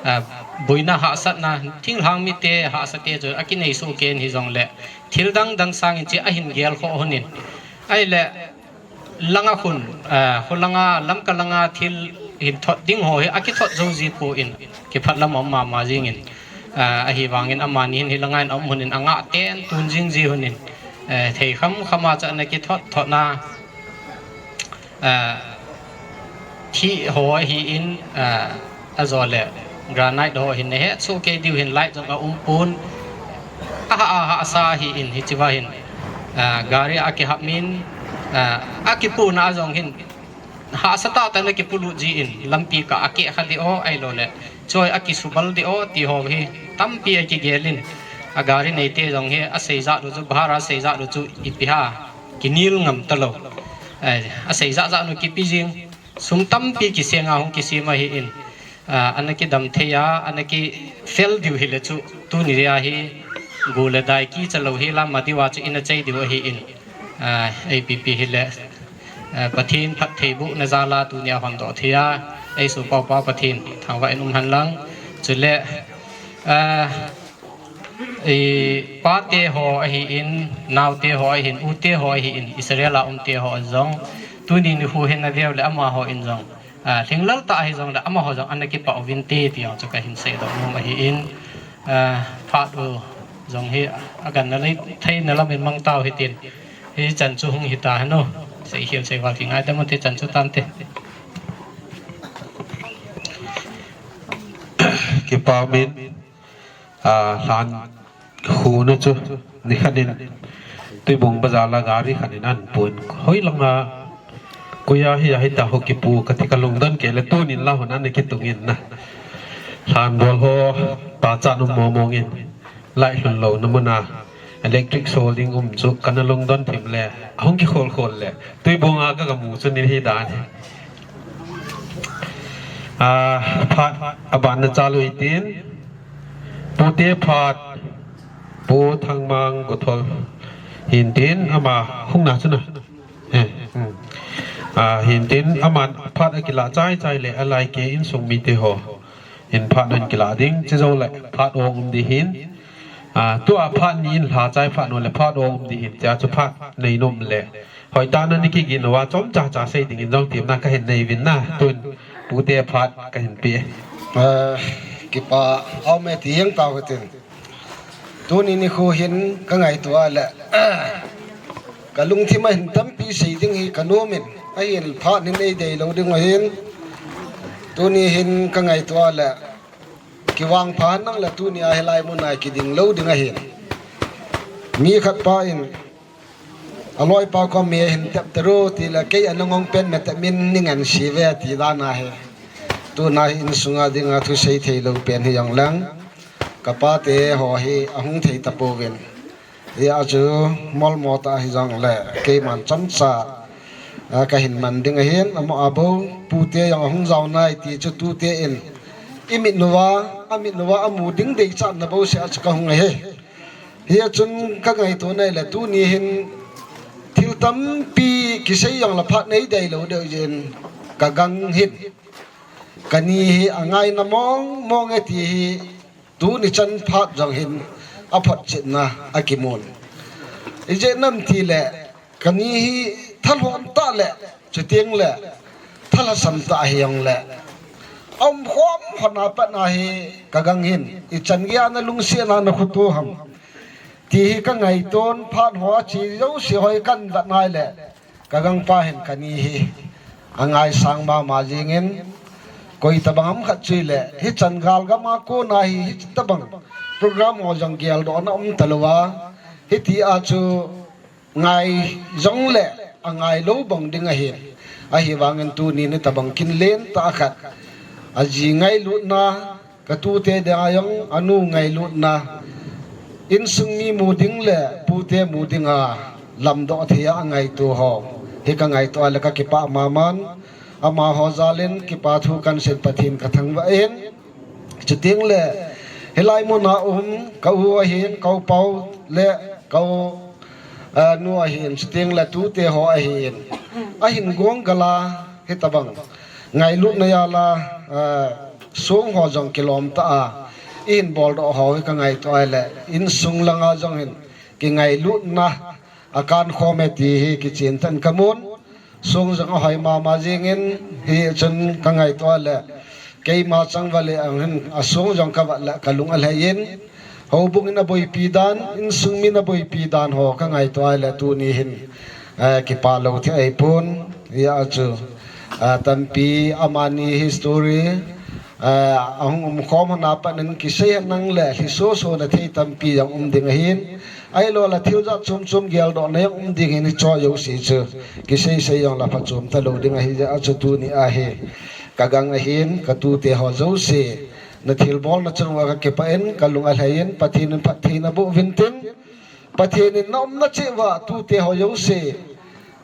ah, boina hahsatna, thinglhang mite hahsate chu akinei soh kei in, hijongle thil dang dang sangin hiche ahin gel khoh hon in. Ahile, langa khun, ah, kho langa, Lamka langa thil hin thot ding ho hi akithot jou ji pon, kiphat lam um mama jing in. Ah, ahivangin amani hin hilanga in aum hon in angah ten tun jing ji hon in, eh, thei kham kham a chu ana kithot thot na. Ah, thih ho ahi in, ah, ajole granite ho hin, nahet soh kei diu hin, light jong aum pon. Aha, aha, asa ahi in, hiche va hin. Ah, gari a kihap min, ah, a kipuna a jong hin, hahsa tah tah in a kipulut ji in, lampi kah a keh kha di o, ahilou le, choi a kisubal di o, ti ho hi, tampi a kigel in, a gari neite jong hi, a seijat u chu, bhara seijat u chu, ipi ha, kinil ngam talou. Eh, a seijat jat nu kipi jing, sum tampi kiseng a hung kisem ahi in, ah, ana kidam thei a, ana kifel diu hi le chu, tuni a hi, gu le dai kicha lou hi lam a diu a chu ina chei diu ahi in, ah, A P P hi le, ah, Pathen phattheibohna jal a tuni a hon doh thei a, ei sopi pa Pathen thangvah in um hen lang, chule, ah, i pate ho ahi in, naote ho ahi in, ute ho ahi in, Israel a umte ho jong, tuni nikho hin na veu le amaho in jong, ah, lhinglel tah ahi jong le amaho jong ana kipah uvin te ti jong chu kahin seidoh nom ahi in, ah, phat u jong hi a ganna lei theina lam in mang tau hitin, hichan chu hung hita hen o, seikhel seival kingai te mun te chan chu tante. Kipa min, ah, lhan khu na chu, nikhat in, Tuibong bazar a gari khat in ahin pun. Hoi langa, koi a hi, a hita ho kipu, kati ka lungdon kei le tunin la hon ana kitung in na. Lhan bol ho, pachat um mong mong in. Light lhun louna mun a, electric solding um chu, kana lungdon thim le, ahung kikhol khol le, Tuibong a ka gamu chu ni hi dan. Ah, phat, aban na chalu hitin, Pute phat, Pu Thangmang Gothol, hintin, ama hung na chu na. Eh, hmm. Ah, hintin, aman phat akila chai chai le, alai ke insung mite ho. In phat nan kila ding, chi zo le, phat ong um di hin. Ah, tua phat ni in la chai phat no le, phat ong um di hin, tia chu phat nei nom le. Hoi ta na ni kigin wa chom cha cha sei ding in jong tim na kahin nei vin na, tun pute phat kahin pe. Eh, kipa aume ti hiang tau ka tin. Tuni nikho hin ka ngaito a le, ka lungthim a hin tampi sei ding hi ka nom in, ahin phat nin ei dei lou ding ahin. Tuni hin ka ngaito a le, kivangpha nang le tuni a hilai mun a kiding lou ding ahin. Mi khat pa in, a loipa kom mi hin tep teru ti le kei a nangong pen me tep min ning an si ve ti dan ahi. Tuna hi insung a ding a thu sei thei lou pen hi jong lang. Ka pate ho hi ahung thei tapouvin. Hia chu molmo ta hi jong le keiman chomcha, a, kahin man ding ahin, amaho a bou pute jong ahung jao nai ti chu tute in i mit nuva, a mit nuva amu ding deichat na bou se a chu kahung ahi. Hia chun ka ngaito nai le tuni hin thil tampi kisei jong le phat nei dei lou deu jin ka gang hin. Ka ni hi angai na mong mong e ti hi tuni chan phat jong hin a photchetna a kimun. Ijeh inem ti le, ka ni hi thalhom tah le, chuteng le, thalhasam tah hi jong le. A um khom khom a pat na hi ka gang hin, ichan gei a na lungset na na khutu ham. Ti hi ka ngaiton phat ho a chi jouse hoi kan vet nai le. Ka gangpa hin ka ni hi angai sang mama jingin, koi tabang ham khat chu le, hichan gal gam a kona hi, hitabang program ho jong geldoh na um talou a, hiti a chu ngai jong le, angai lou bang ding ahin, ahivangin tuni ni tabang kin len tah khat, aji ngailutna, ka tute dinga jong anu ngailutna, insung mi mu ding le pute mu dinga lamdoh thei a ngaito ho hi ka ngaito a le ka kipah maman, amaho jal in kipa thu kan sei Pathen ka thangvah in. Chuteng le hilai mun a um ka u ahin, ka u pau le ka u, eh, nu ahin, chuteng le tute ho ahin, ahin gong gal a hitabang ngailutna jal a, eh, song ho jong kilom tah a, ihin boldoh ho hi ka ngaito a le, insung lang a jong hin kingailutna a kan khom e ti hi kichen tah in ka mun, song jong ahoi mama jingin, hichun ka ngaito a le, keima chang vale ang hin a song jong ka vet le ka lung alhai in, houbung in aboipi dan, insung min aboipi dan ho ka ngaito a le tuni hin, eh, kipa lou thei ahipon, hia chu, eh, tampi amani history, eh, ahung um khom hon a pat nan kisei hen lang le, lhi soso na thei tampi jong um ding ahin, Ahilou le thil jat chom chom geldoh na jong um ding ahin, hiche jouse chu kisei sei jong le phachom talou ding ahi jeh a chu tuni a hi ka gang ahin ka tute ho jouse na thilbol na chung uva ka kipah in ka lung alhai in Pathen in phatthei na boh uvin tin, Pathen in na umna cheh uva tute ho jouse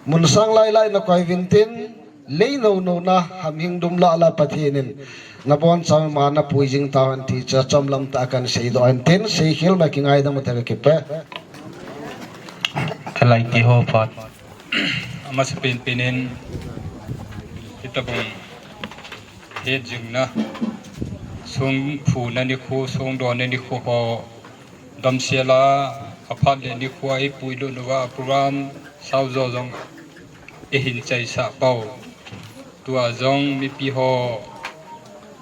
mun sang lai lai na koi uvin tin, lei nou nou na hamhing dum lah lah Pathen in na bonchauva na pui jing tauhen ti chu chomlam tah a kan seidoh in tin, seikhel ma kingaidam u te ka kipah. Ka lai ti ho phat. Amasa pen pen in, hitabang het jing na, songphuna nikho, songdonna nikho ho, damsel a, aphat le nikho a i puilut uva program sao jo jong eihin chaisah pau. Tua jong mipi ho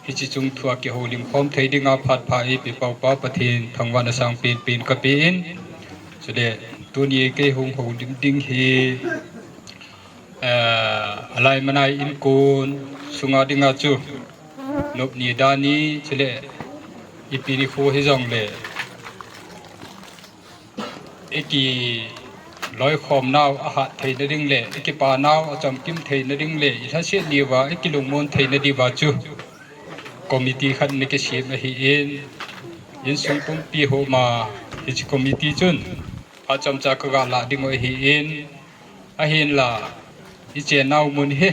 hiche chungthua kihoulim khom thei dinga phat pha eipe pau pa Pathen thangvahna sang pen pen ka pe in. Chule tuni kei hung houlim ding hi, eh, alai manai inkon sunga dinga chu nop ni dan ni chule ipi nikho hijongle, i kiloikhom nau ahat theina ding le, i kipa nau achamkim theina ding le, i lhaset ni uva, i kilungmon theina diuva chu committee khat na kisem ahin, insung pumpi ho ma hiche committee chun achomcha ka ga lah ding u ahin, ahinla i chennau mun hi,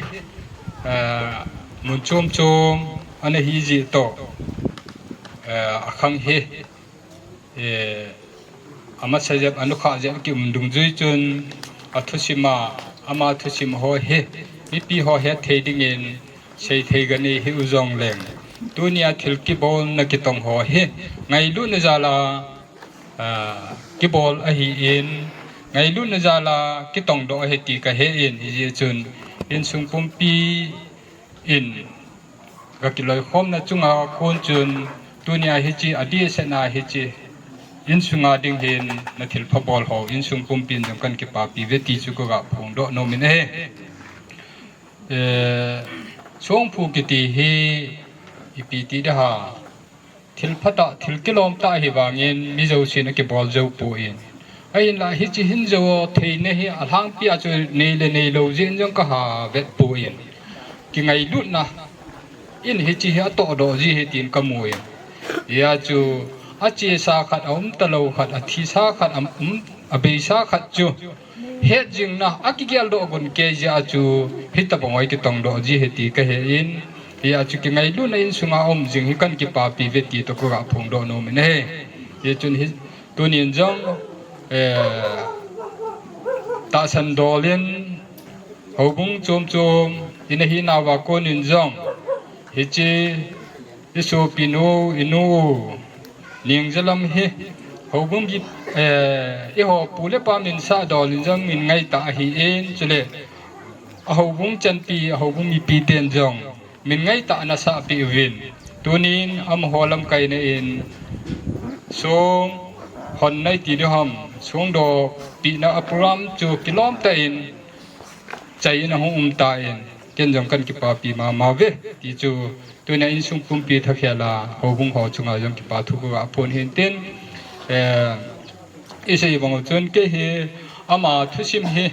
eh, mun chom chom ana hi jeh toh, eh, akhang hi, eh, amasa jep, anukha jep kium dungjui chun, athusim a, ama thusim ho hi mipi ho het thei dingin sei thei kanei hi u jongleng, tunia thil kibolna kitong ho hi ngailutna jal a, ah, kibol ahin, ngailutna jal a kitongdoh ahi ti kahe in, hijeh chun insung pumpi in ka kiloikhomna chunga kon chun tunia hiche adehset na hiche insunga ding hin na thilpha bol ho insung pumpin jong kan kipapi uve ti chu ka ga phongdoh nom in ahi. Eh, songphu kiti hi ipi ti ding ham, thil phatah, thil kilom tah ahi vangin mi jousen akibol jou poi. Ahinla hiche hin jou theina hi alhangpi a chu nei le neilou jeh in jong ka ha vet poi. Kingailutna in hiche hi atohdoh ji ahi tin ka mu in. Hijeh a chu achesa khat, aum talou khat, athisa khat, aum, abeisa khat chu het jingna akigeldoh gon kei jeh a chu hitabang hoi kitongdoh ji ahi ti kahe in. Hijeh a chu kingailutna insunga um jing hi kan kipapi uve ti toh ka ga phongdoh nom in ahi. Hijeh chun hi tunin jong, eh, tahsan dol in houbung chom chom ina hinauva konin jong hiche i sopinu, i nu u, Ningjalam hi houbung bep, eh, eiho pu le pa min sah dol in jong min ngaitah ahin, chule a houbung chanpi, a houbung mipi ten jong min ngaitah ana sahpeh uvin. Tunin amaho lamkaina in songhonna iti ding ham, songdohpehna a program chu kilom tah in chai in ahung um tan, ken jong kan kipapi mama uve ti chu tunia insung pumpi thakhel a houbung ho chunga jong kipa thu ka ga phong in tin, eh, i sei bang u chun kei hi ama thusim hi,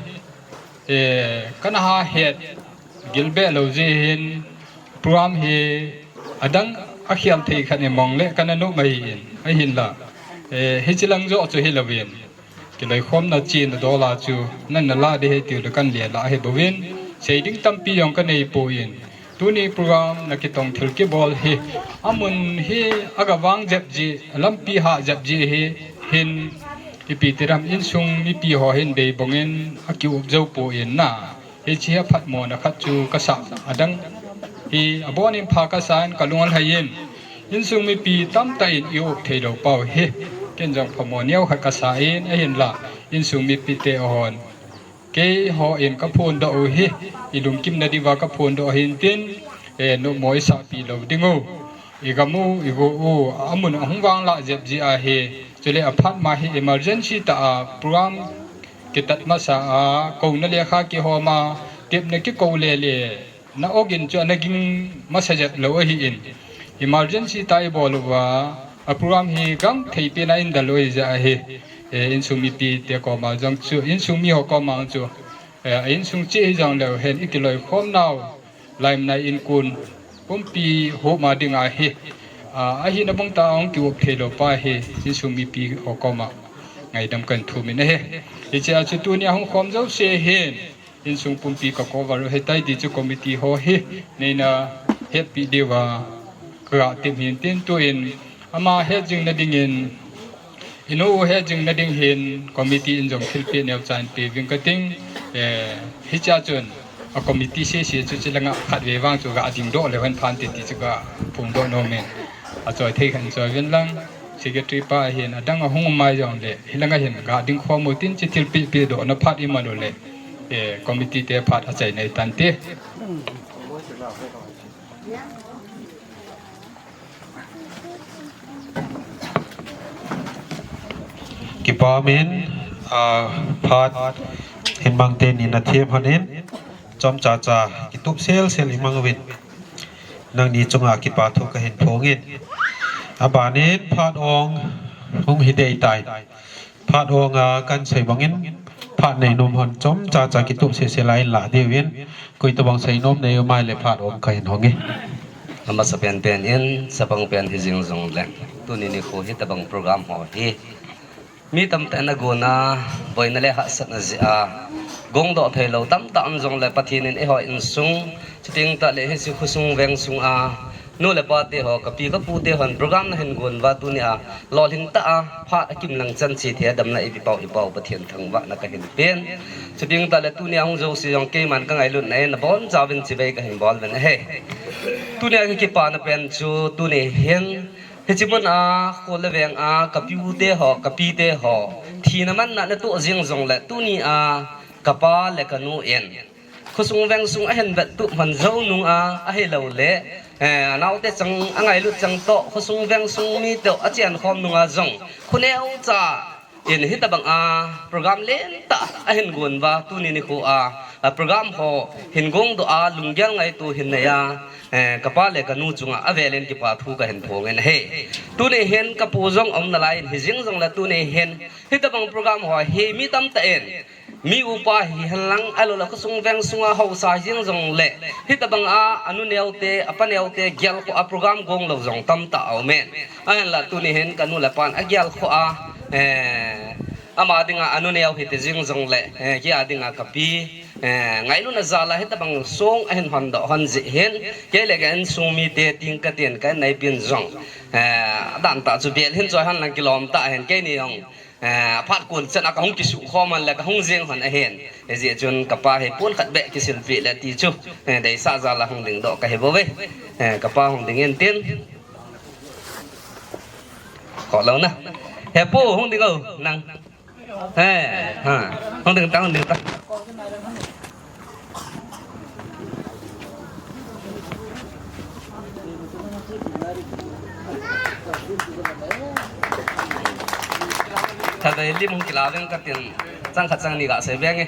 eh, kana ha het gilbeh lou jeh hin program hi adang akhel thei khat imong le kana nom ahin, ahinla, eh, hiche lang joh chu hilouvin kiloikhomna chena dol a chu nana lah ding ahi tiu le kan le lah ahi bouvin, sei ding tampi jong ka nei poi. Tuni program na kitong thil kibol hi amun hi aga vang jep ji, lampi hah jep ji ahi hin, ipi ti ding ham, insung mipi ho hin dei bang in akiup jou poi na. Hiche hi aphatmo na khat chu kasa, adang hi abon in pha kasa in ka lung alhai in, insung mipi tamtah in i up thei lou pau hi ken jong phamo neo khat kasa in, ahinla insung mipi te hon keiho in ka phondoh u hi i lungkim na diuva ka phondoh ahin tin, eh, numo i sahpi lou ding u, i gam u, i go u, amun ahung vang lah jep ji ahi. Chule aphat ma hi emergency tah a program kitat masa a, kouna lekha kihom a, tepna kikou le le na ogin chu ana ging masa jep lou ahin, emergency tah a i bol uva, a program hi gangthei pen a in dal u ahi jeh ahi. Eh, insung mipi te koma jong chu, insung mi ho koma chu, eh, insung cheh hijongleu hen ikiloikhom nau, Laimnai Inkuan pumpi homa ding ahi. Ah, ahina bang tah a hung kiup thei lou pa hi, insung mipi ho koma ngaidam kahin thumin ahi. Hichea chu tunia hung khom jouse hin, insung pumpi ka cover u ahitai ti chu committee ho hi neina hetpi diuva ka gah tep hin tin, tuin ama het jing nadingin, inu u het jing nading hin committee in jong thilpeh neocha in pe uving kating. Eh, hichea chun a committee sese chu chulanga khatvei vang chu gah dingdoh leu hen phante ti chu kaphongdoh nomin. Achoi thei khat in choi uvin lang, secretary pa hin adang ahung um mai jongle, hilanga hin gah ding khom u tin, chu thilpeh pehdohna phat iman uleh, eh, committee te phat achaina ahi tante. Kipah umin, ah, phat hin mangte ni nathem hon in, chomcha cha kitup selsel imang uvin, nangni chunga kipa thu kahin phongin. Abanin phat ong hung hi dei tai. Phat ong a kahin sei bangin, phat neinom hon chomcha cha kitup selsel a inlah diuvin, koi tabang seinom nei um ahile phat ong kahin hong e. Amasa penpen in, chapang pen hijing jongle, tuni nikho hitabang program ho hi mi tamtah in agonna, boina le hahsatna jeh a gongdoh theilou tamtah um jongle, Pathen in eiho insung, chuteng tahle hiche khosung vengsung a nu le pate ho, kapi kapute hon program nahin gon uva tunia lolhing tah a phat akimlang chan chethei a damna eipeh pau, eipeh pau Pathen thangvahna kahin pen. Chuteng tahle tunia hung jouse jong keiman kangailutna in nabonchauvin chibai kahin bol uvin ahi. Tunia kakipana pen chu tuni hin hiche mun a, kho le veng a, kapute ho, kapite ho, thina manna natoh jeng jongle, tunia kapa le kanu in khosung vengsung ahin vettup hon jou nunga, ahiloule, eh, anaote chang, angailut chang toh, khosung vengsung mi toh achen khom nunga jong, kho neocha in hitabang a program lentah ahin gon uva, tuni nikho a, a program ho hin gongdoh a, lunggel ngaito hin nei a, eh, kapa le kanu chunga avelin kipa thu kahin phongin ahi. Tuni hin kapu jong aum nalai in, hijing jongle tuni hin hitabang program ho hi mi tamtah in, mi upa hihen lang, ahiloule khosung vengsung a haosa hijing jongle, hitabang a anu neote, apa neote gelkhoh a program gonglou jong tamtah aumin. Ahinla tuni hin kanu le pan agelkhoh a, eh, ama dinga anu neo hiti jing jongle, eh, keia dinga kapi, eh, ngailutna jal a hitabang song ahin hondoh hon jeh hin, kei le ka insung mite ting katin, ka inneipin jong, eh, adantah chu bel hin choi hon lang kilom tah hin, keini jong, eh, aphat kon chan a kahung kisuh khom hon le kahung jeng hon ahin. Hijeh chun kapa hi pon khat beh kisilpeh le ti chu, eh, deisah jal a hung dingdoh kahi bouve. Eh, kapa hung ding in tin. Khoh lou na. He pu, hung ding o, nang. He, ha. Hung ding tang, hung ding tang. Thadei lim hung kila veng katin, chang khat chang ni gasei veng e.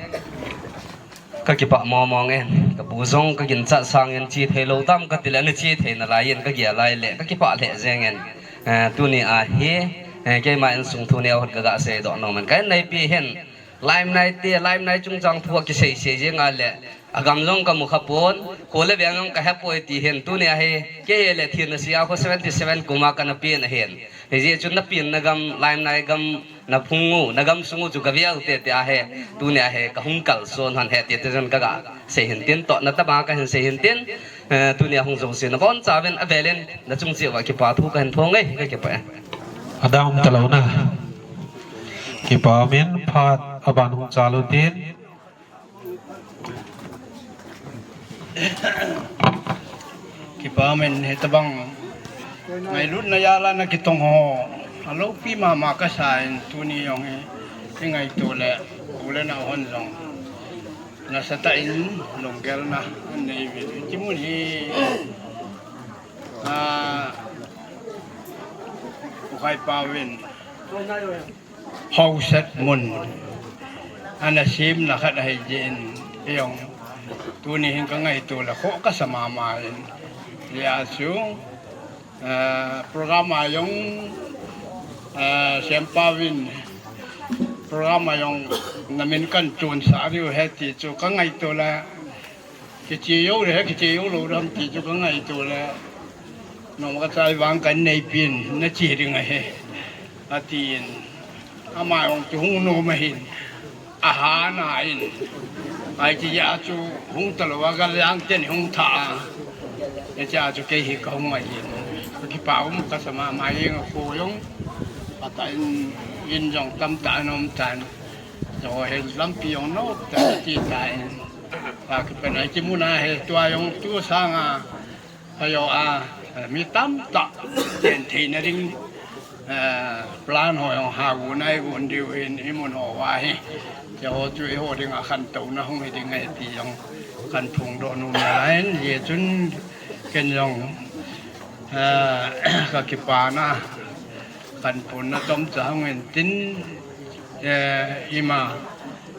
Kakipah mong mong e, kapu jong kaginchat sangin che theilou tam katile, ana che thei nalai in kagel lai le, kakipah lheh jeng in. Eh, tuni a hi, eh, keima insung thu neo khat kagasei doh nom in, ka inneipi hin, Laimnai te, Laimnai chungchang thu akisei sei jeng a le, agam jong kamu khapon, kho le veng jong kahepoi ti hin, tuni a hi, kei le thina sia kho seventy seven kum a kana pen ahin. Hijeh chun napenna gam, Laimnai gam, naphung u, nagamsung u chu kavel tete ahi, tuni a hi, kahung kalson hon ahi tete jong kagasei hin tin, tohna tobang kahin sei hin tin, eh, tuni a hung jouse nabonchauvin avelin, nachung cheh uva kipa thu kahin phong e, kakipah e. Adang um talou na. Kipah umin phat aban hung chal u tin. Kipah umin hitabang ngailutna jal a nakitong ho, aloupi mama kasa in tuni jong hi, ingaito le, u le nao hon jong nasatah in lunggelna anei uvin. Hiche mun hi, ah, U Khaipauvin haoset mun ana semna khat ahi jeh in, kei jong tuni hin kangaito le khoh kasa mama in, hijeh a chu, eh, program a jong, eh, Sempa uvin Program a jong namin kan chonsah diu ahi ti chu kangaito le, kiche jou le, kiche jou lou dam ti chu kangaito le, noma kachai vang kan neipin, nache ding ahi, atin. Ama jong chu hung nom ahin, ahana in, ai ti a chu hung talou a, galjang ten hung tha a, hiche a chu kei hi kahung ahin, kakipa um kasa mama jeng a, kho jong phatah in, in jong tamtah ana um tan. Jong hin lampi jong nop tah ti tan. Kakipa na kimu na hi tua jong tu sanga, ajo a, mi tamtah chen theina ding, eh, plan ho jong ha gu nai gun diu hin imun ho uva hi. Hiche ho chu eiho dinga khantouna hung hi ding ahi ti jong kahin phongdoh nom nalai in, hijeh chun ken jong, eh, kakipana, kahin phonna chomcha hung hin tin, eh, ima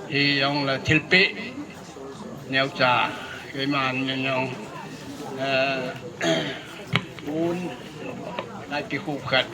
hi jong le thilpeh neocha, keiman jong, eh, un, nai pi khu khat.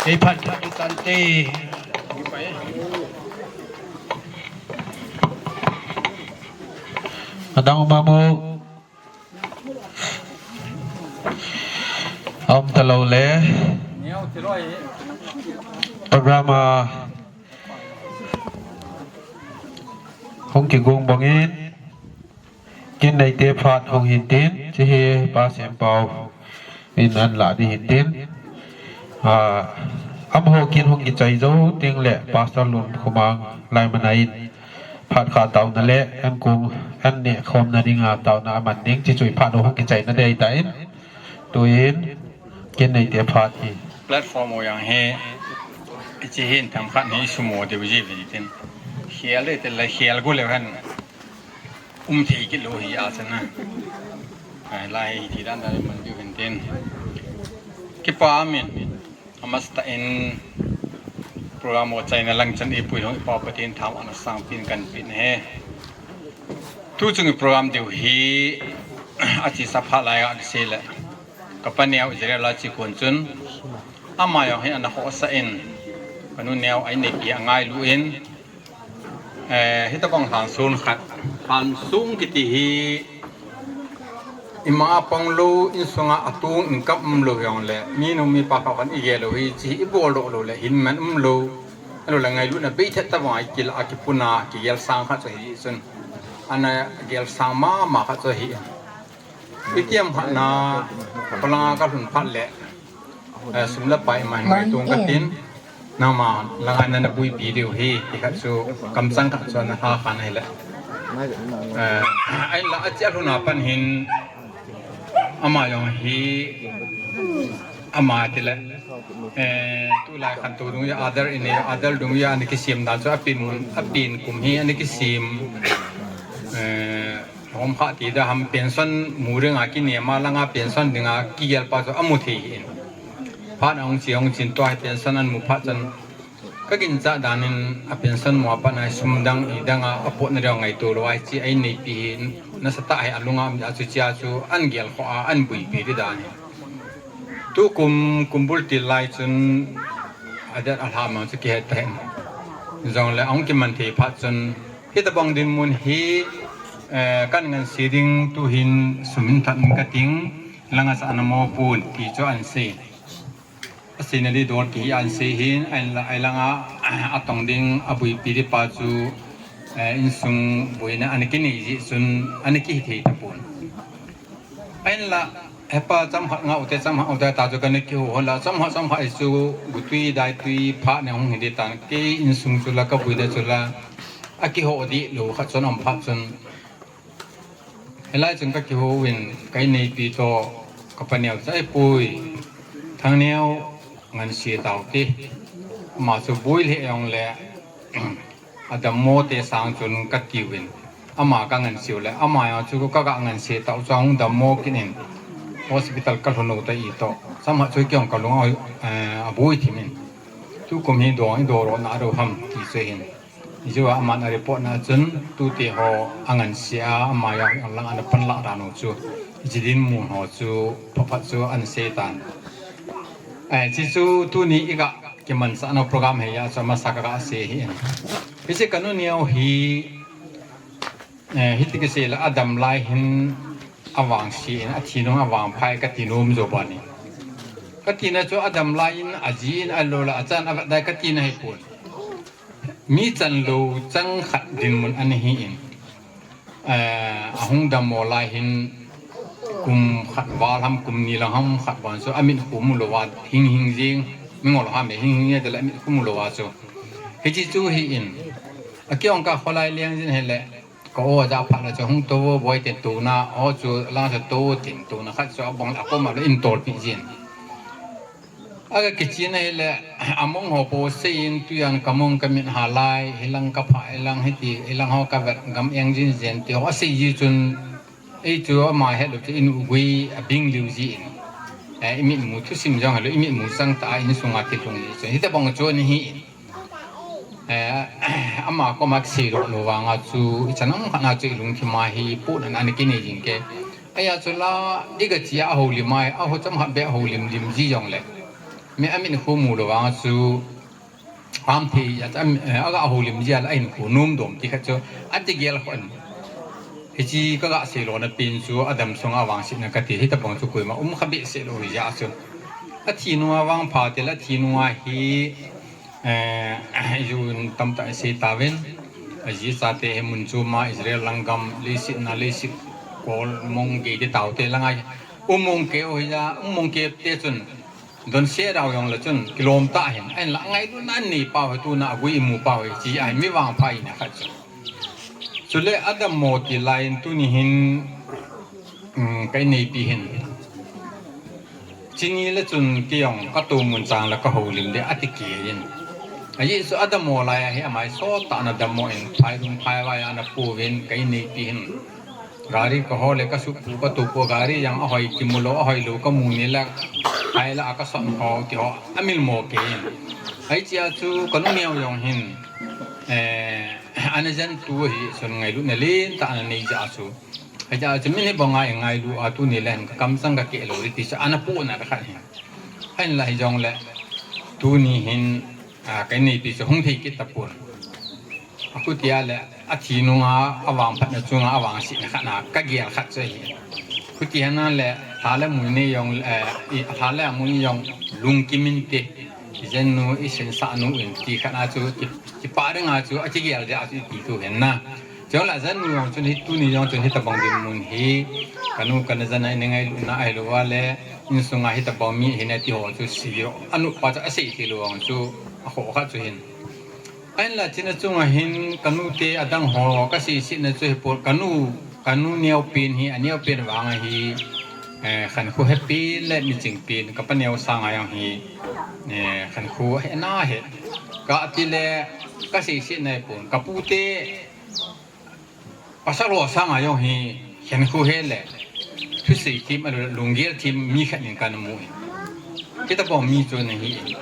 Kei phat khat tante. Adang mamu. Aum talou le. Program a hung kigong bangin, kin neite phat hung hin tin, hiche hi Pa Sempau in ahin lah ding hin tin. Ah, amaho kin hung kichai jou teng le Pastor Lunkhomang Laimana in phat kha taona le ankong, an neh khomna dinga taona aman ding, hiche chu phat hung kichaina ding ahitan. Tuin, kin neite phat hi. Platform ho jong hi, hiche hin themkhat hi isumo diu ji ve tin. Khel le te le khel go le hen. Um thei kit lou hi a chana. Ai, lai hi ti dan dan man diu hin tin. Kipa min, amasa tah in program ho chaina lang chan eipui hung i Pa Pathen thangvahna sangpen kahin pe ahi. Tu chung i program diu hi, achesa phat lai a kisei le, kapa neo Israel a che kon chun, ama jong hi ana khohsah in, kanu neo a inneipi angailu in, Eh, hitobang lhansong khat, lhansong kiti hi, ima a pang lou, insunga atong in kam um lou jongle, minu mipa khat khat igel lou hi, hiche hi ibol doh lou le, hin man um lou, alou le ngailutna bei thet tabang a kila, akipuna, kigel sang khat chu ahi chun. Ana gel sang mama khat chu ahi. Itiham khat na, phalanga kalhun phat le, eh, sum le pai ima hin ngaito katin, nangma langa nana buipi diu hi, ti khat chu kamchang khat chu ana lha khan ahile. Eh, ahinla ache alhun a pat hin, ama jong hi, ama tile, eh, tulai khantou dungjui a adar inei, adar dungjui a ana kisem dan chu apen, apen kum hi ana kisem, eh, Lhom kha ti da ham pension mu dinga kinema langa pension dinga kigel pa chu amu thei ahin. Phat ahung che, ahung chin tua hi pension amu phat chun kaginchat dan in a pension mu a pat na sum dang idang a apotna ding ngaito lou ahi che a inneipi hi nasatah a hi alunga um a chu che a chu ahin gel khoh a ahin buipi di dan ahi. Tukum, kumbul til lai chun adet alham chu kihet ta hen. Jongle ahung kiman thei phat chun Hitobang dinmun hi, eh, kahin ngansi ding tuhin sum hin that in kating, langa sa ana mo pon ti chu ahin sei. Asei nadi dol ti ahin sei hin, ahinla, ailanga, atong ding, abuipi di pa chu, eh, insung buina ana kinei jeh chun, ana kihithei tapon. Ahinla, hepa chomkhat ngah ute, chomkhat ngah ute ta chu kana kihou hon la, chomkhat, chomkhat chu gutui, daitui, phat ne hung hi di tan, kei insung chu la, kabuina chu la, akihou di lou khat chun aum phat chun. Hilai chun kakihou in, ka inneipi toh, Ka paneo chu, "Ei pui, Thangneo ngansi tau ti. Ama chu bui le ong le, adammo te sang chun," ka tiuvin. Ama ka ngansiu le, ama jong chu ka ga ngansi tau chu ahung dammo kit in. Hospital ka lhun u ta i to. Samha chu kei jong ka lung a, eh, abui thim in. Tukum hi dong, i doro na ro ham ti chu hin. Ijua aman a report na chun, tute ho angansia, ama jong alang ana panla dan u chu, hiche dinmun ho chu, phat phat chu ana sei tan. Eh, hiche chu tuni i ga kimansah nau program hi a chu amasa ka ga sei hi in. Hiche ka nu neo hi, eh, hiti kisei le adam lai hin avangse in, athi nung avangpha e ka ti nom jo bani. Ka tina chu adam lai in, aji in, alou le achan avet dai ka tina hi pon. Mi chan lou chang khat dinmun ana hi in, eh, ahung dammo lai hin kum khat val ham, kum ni lang ham khat val chu amit khu mu lou a hing hing jing, mi ngol ham hing hing jing te le amit khu mu lou a chu. Hiche chu hi in, a kei jong ka kholai leng jin hi le, ka o ja phat le chu hung to boi te tuna, o chu lang chu to tin tuna khat chu abang le akom a le in tol pi jin. Aga kichen ahile, among ho po seiyin tujan kamong kamin halai, hilang kapha, hilang hiti, hilang ho kavet gam eng jin jen ti ho asei ji chun, ei chu ama het lou chu in ugui abing liu ji in. Eh, imit mu thusim jong helou, imit mu chang ta in sunga ti lung ji chun. Hita bang chu ni hi in. Eh, ama koma kisei lou lou vanga chu, ichan am khat na chu ilungthim a hi, pu nan an kinei jing ke. Aya chu la, iga chia a houlim ai, a ho cham khat be a houlim lim ji jong le. Mi amin khu mu lou vang chu, ham thei, a cham, eh, aga houlim ji a la, ahin khu nom dom ti khat chu, ati gel khon. Hiche kaga sei lona pen chu, adam sunga vangsetna kati, hita bang chu koima um kha behseh lou hi ja chu. Athi nunga vangpha te la, athi nunga hi, eh, ijun tamtah isei tauvin. Aji chate hi mun chom a Israel lang gam leiset na leiset kol mong gei te taute lang a hi. Um mong keu hi ja, um mong keu te chun. Donse dau jong le chun, kilom tah hin. Ahin la ngailutna nei pau hi tuna agui imu pau hi chi a hi mi vangpha in a khat chu. Chule adam mo ti lai in tuni hin, um, ka ineipi hin. Chini le chun kei jong ka to mun chang le ka houlim de ati kei in. Ajeh chu adam mo lai a hi amai sot tah na dam mo in phai lung phai vai ana puvin ka ineipi hin. Gari ka ho le ka supu ka to pu gari jong ahoi kimu lou ahoi lou ka mu ni le. Hai la ka son ho ti ho amil mo kei in. Hiche a chu ka nu neo jong hin. Eh, ana jen tu hi chun ngailutna lentah ana nei ja chu. Hijeh chun min hi banga i ngailu a tuni le hin ka kamchang ka keh lou ding ti chu ana puna ka khat hin. Ahin la hijong le tuni hin, a, ka ineipi chu hung thei kit tapon. Akhuti a le athi nunga avangphatna chunga avangsetna khat na ka gel khat chu ahi. Khuti hana le lha le mui nei jong, eh, i, lha le mui jong lungkim inte. I jen nu, i sensah nu in ti khat na chu ki, kipah ding a chu, akigel ding a chu i ti thu hen na. Chule jen nu jong chun hi tuni jong chun hitabang dinmun hi, ka nu ka na jen a i ngailutna ahilou a le, insunga hitabang mi hi na ti ho chu sei jo. Anu pa chu asei thei lou jong chu, akhoh khat chu hin. Ahin la china chunga hin, ka nu te adang ho, ka seisetna chu hi pon, ka nu, ka nu neo pen hi, aneo pen vang a hi, eh, khankho he pen le miching pen, ka pa neo sanga jong hi, eh, khankho he na he. Ka ti le, ka seisetna hi pon, ka pu te, pasal ho sanga jong hi, khankho he le, thusei thim, a lunggel thim mi khat in ka na mu in. Hitabang mi chu ana hi in.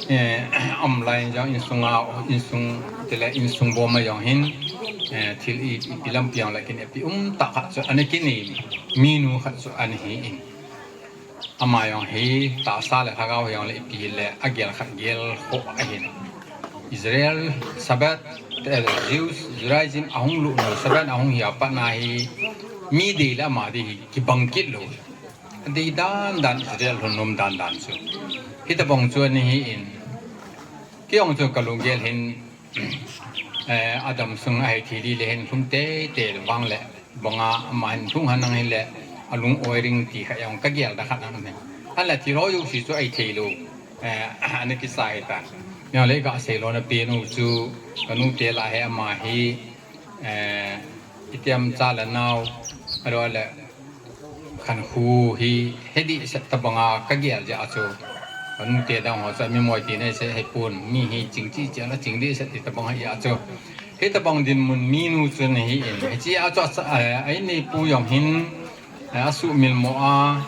Eh, um lai jong insunga, insung, ti le insung bom a jong hin, eh, thil i, ipi lampi jong le kineipi um tah khat chu ana kinei, mi nu khat chu ana hi in. Ama jong hi tahsa le lhagao jong le ipi le agel khat gel khoh ahin. Israel, Sabbath, eh, Jews, Judaism ahung lut nu, Sabbath ahung hi a pat na hi mi dei le ama dei hi kibang kit lou. Adei dan dan Israel lhun nom dan dan chu. Hitabang chu ana hi in. Kei jong chu ka lunggel hin, eh, adam sung a hei thei di le hin lhung tei tei le vang le. Banga ama hin lhung han nang hin le, alung oi ring ti kha jong ka gel da khat na hin. Ahin la thil ho jouse chu ahi thei lou. Eh, ana kisa hi ta. Neo le ka sei lona pen u chu, ka nu te la he ama hi, eh, itiam cha le nao, aro le, Khankho hi he dehset tabanga kagel jeh a chu, kanute dang ho chu mi moi ti nei se hepon, mi hi ching chi chi la ching dehset ti tabang hi a chu, hitabang dinmun minu chun ahin, hiche a chu a, a, a inneipu jong hin, a, asuhmil mo a,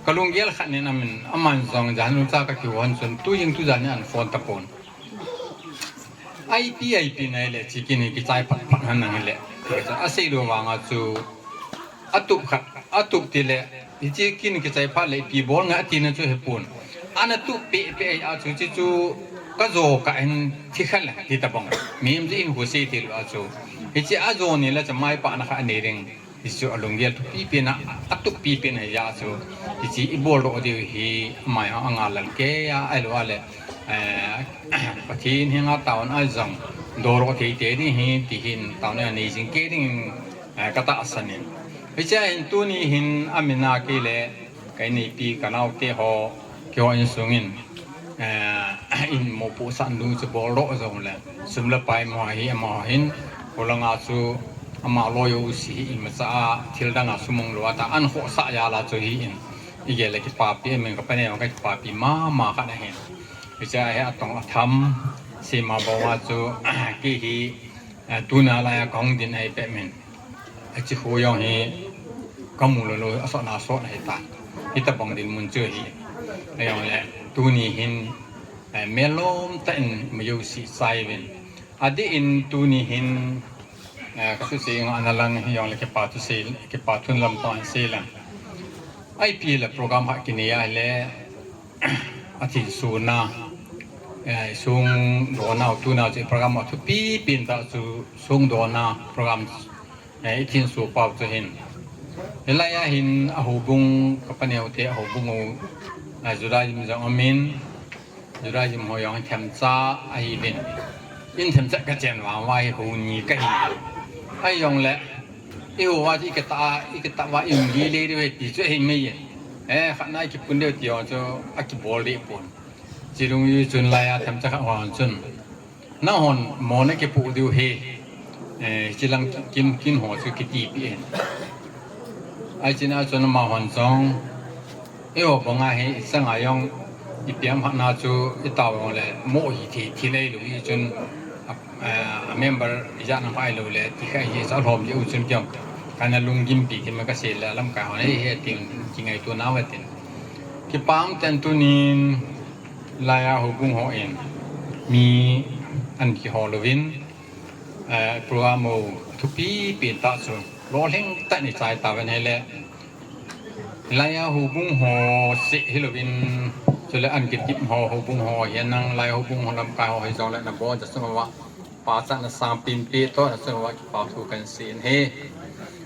kalunggel khat nin amin, aman jong jan nu cha kakihou hon chun, tu jing tu jan hi ahin phone tapon. Ipi, ipi nai le, hiche kin hi kichai phat phat hen nang le. Asei lou vanga chu, atup khat, atup tile, hiche kin kichai phat le, ipi bol ngai atina chu hepon. Ana tup peh peh a chu, hiche chu, kajo kah in thi khan le, ti tabang. Mihem chu in hu sei thei lou a chu. Hiche ajo ni le, chamai pahna kha anei ding. Hichu alunggel thupi pen a, atup pi pen a hijeh a chu, hiche ibol doh diu hi, amai a, angal lal kei a, ahilou le, eh, Pathen henga taona jong, doh doh thei te ding hi, ti hin taona nei jing kei ding, eh, katahsan in. Hiche a hin tuni hin amin a kei le, ka inneipi, kanaote ho, keiho insung in, eh, in mopohsah ding chu bol doh jong le, sum le pai mo hi amaho hin, kholanga chu ama loi jouse hi imacha a, thil dang a sumang lou a ta, ahin khohsah jal a chu hi in, igel le kipapi, amin ka paneo ka kipapi mama khat ahin. Hiche a hi atong atham, sema bou a chu, kei hi, eh, tuna laiya kahung din ahi peh min. Hiche khu jong hi kamu lou lou, asotna sot ahitan. Hitabang dinmun chu ahi. Ahijongle tuni hin, eh, melom tah in ima jouse chai uvin. Adeh in tuni hin, eh, kasuse ngahna lang hijongle kipa thu sei, kipa thu lam tah in sei lang. Ipi le program khat kinei a le, athinsona, eh, songdona, tuna chu program athupi pen tah chu songdona program, eh, ithinso pau chu hin. Hilai a hin ahoubung, ka paneo te ahoubung u, eh, Judaism jong amin, Judaism ho jong themcha ahiuvin. In themcha kachen vang uva hi hou ni kahi. Ahijongle, ihou uva chu ikitah a, ikitah uva ium lele diu ahi ti chu ahi mai e. Eh, khatna ikipun diu ti jong chu akibol deh pon. Chidung jui chun laiya themcha khat hon chun, nanghon mo nakipoh diu ahi, eh, hiche lang kin, kin ho chu kitipeh in. Ahin chun amahon jong, eiho banga hi ichanga jong, ipi ham khatna chu itao jongle mo hithei thil ahilou jeh chun, a, a member ijat nam khat ahilou le, ti khat hi chu alhom jeh u chun tiang, kana lunggimpi thei ma kasei le, lamkai hon ahi he tin kingaito nau atin. Kipa um tah in tunin, laiya houbung hon mi ahin kihol uvin, eh, program u thupi pen tah chu lolhing tah in ichai tauvin ahile, laiya houbung ho seh hilouvin, chule ahin kitip ho houbung ho hihen lang, laiya houbung ho lamkai ho hijongle nabonchauva, pachatna sangpen pen toh nachunguva kipa thu kahin sei in ahi.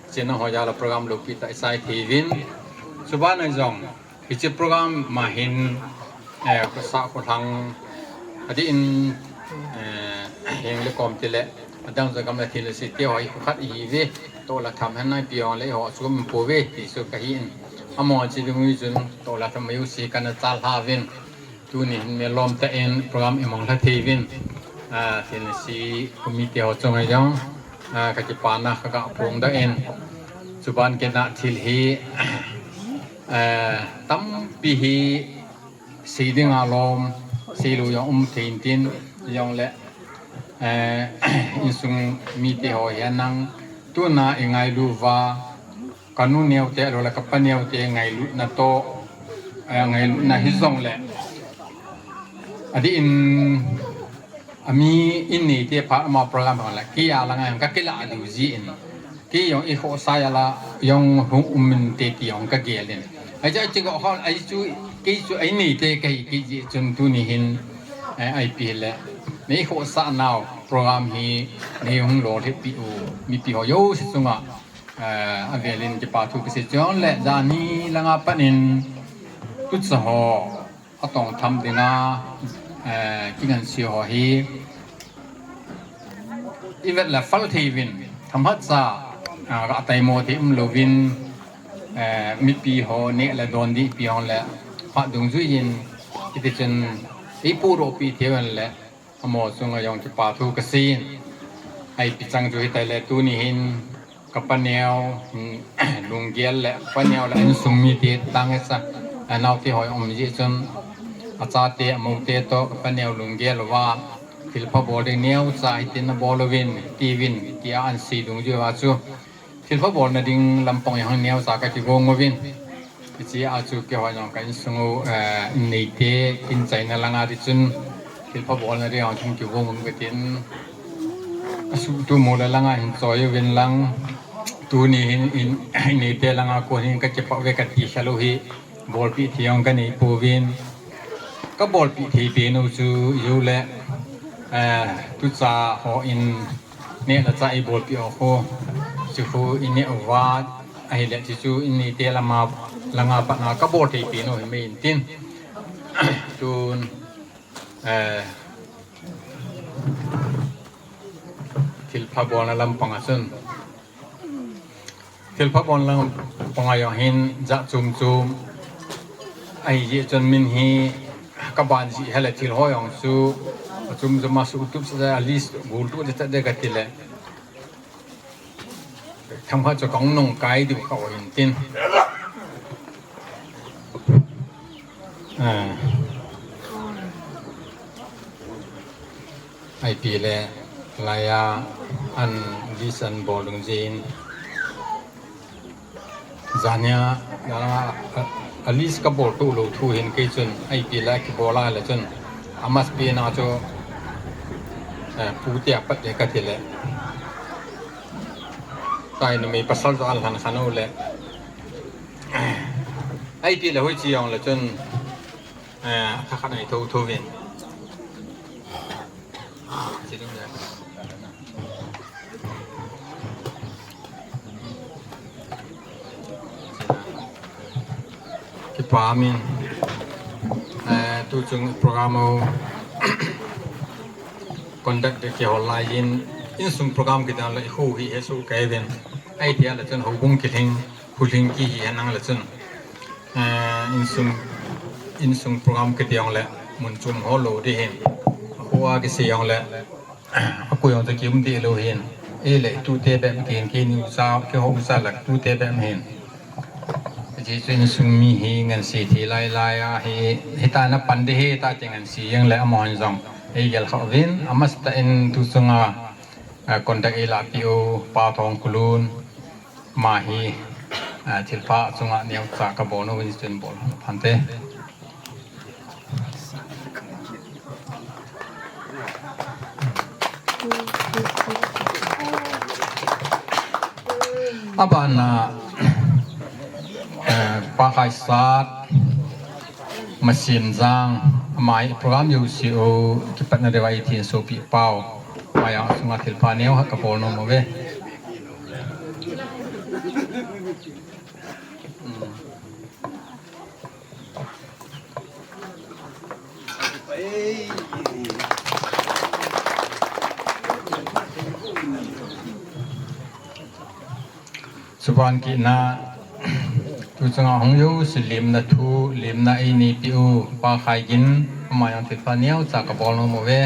Hiche nangho jal a program loupi tah ichai thei uvin. Chuban a jong, hiche program ma hin, eh, khosah kholhang, adeh in, eh, heng le kom tile, adang jat gam le thil le se teho hi kho khat ihiuve, toh la tham hen naipi jongle eiho chu um pouve ti chu kahin. Amaho chidung jui chun toh la tham jouse kana chal lha uvin. Tuni hin melom tah in program imang lha thei uvin, ah, thil le se committee ho chunga jong, ah, kakipana kaga phongdoh in, chuban kit a thil hi, eh, tampi hi sei dinga lom, seilou jong um thei intin, jongle, eh, insung mite ho hihen lang, tuna ingailu uva, kanu neote ahilou le kapa neote ngailutna toh, eh, ngailutna hijongle, adeh in, ami inneite phat ama program hon le, kei a langa jong kakilah diu jeh in, kei jong ikhohsah jal a jong hung um inte ti jong kagel in. Ahi chu, ahi chu, kei chu a inneite kahi kit jeh chun tuni hin, eh, ipi hile, neikhohsah nau program hi neihung lolhinpi u mipi ho jouse chunga, eh, avel in kipa thu kasei, chule jani langa pat in tucha ho atong tham dinga, eh, kingansei ho hi ivet le phal thei uvin, themkhat cha, ah, ga taimo thei umlouvin, eh, mipi ho neh le don dihpi ho le phat dungjuiyin, hitichun eipuidohpi thei uvin le, amaho chunga jong kipa thu kasei in, ipi chang chu hitale tuni hin Ka paneo, mm, lunggel le, paneo le insung mite tang e cha, a naote hoi um jeh chun, achate, amoute toh, ka paneo lunggel uva, thilpha bol ding neocha hitin nabol uvin, tiuvin, tia ahin sei dungjui uva chu, thilpha bolna ding lampang jong neocha ka kigong uvin. Hiche a chu keiho jong ka insung u, eh, inneite, inchaina langa ding chun, thilpha bolna ding jong chun kigong uvin katin. Asuhtup mo le langa hin choi uvin lang, tuni hin in, inneite langa kon hin ka kipah uve kati khel u hi, bolpeh thei jong ka nei pouvin. Ka bolpeh thei pen u chu, jong le, eh, tucha hon, neh le chah eibolpeh u khu, chu khu ineh uva, ahile chu chu inneite lama, langa patna ka bol thei pen u hi mai intin. Tun, eh, thilpha bolna lampang a chun, thilpha bolna lampang a jong hin jat chom chom ahi jeh chun min hi ka ban jeh hile thil ho jong chu achom chom a suhtup sa a list gul tu de ta de kati le. Thangpha chu kong nung kai diu kha o intin. Ah. Ipi le laiya an list an bol dungjui. Jania, a, a, a list ka bol tuh lou thu hin kei chun, ipi le kibol a le chun, a must be na chu, eh, pute a pat de kati le. Tua numei pasal chu alhan khan u le. Ipi le hoiche jong le chun, eh, thakhat nei tho tho vin. Kipah min, eh, tuchung program u conduct de kihol lai in, insung program kidang le khu hi hesoh kei uvin. Ahi tia le chun houbung kilhing, hulhing kihi henlang le chun, eh, insung, insung program kiti jong le mun chom ho lou ding hin. Khu a kisei jong le, a khu jong chu kium deh lou hin. Ei le tute bep kihin kini ucha, kihou ucha le tute bep hin. Hiche chu insung mi hi ngansi thei lai lai a hi, hita na pan ding hi ta ti ngansi jeng le amahon jong. Ei gel kha uvin, a must be in tuchunga, a, conduct ei lahpeh u, Pa Thongkulun, ama hi, a, thilpha chunga neocha ka bol u vin chun bol phante. Abana, eh, Pa Khaisat, Masimjang, ama hi program jouse u kipatna ding uva ei thin sopi pau. Ama jong chunga thilpha neo khat ka bol nom uve. Chuban kit na, tuchunga hung jouse lemna thu, lemna ei neipeh u, Pa Khaigin, ama jong thilpha neocha ka bol nom uve.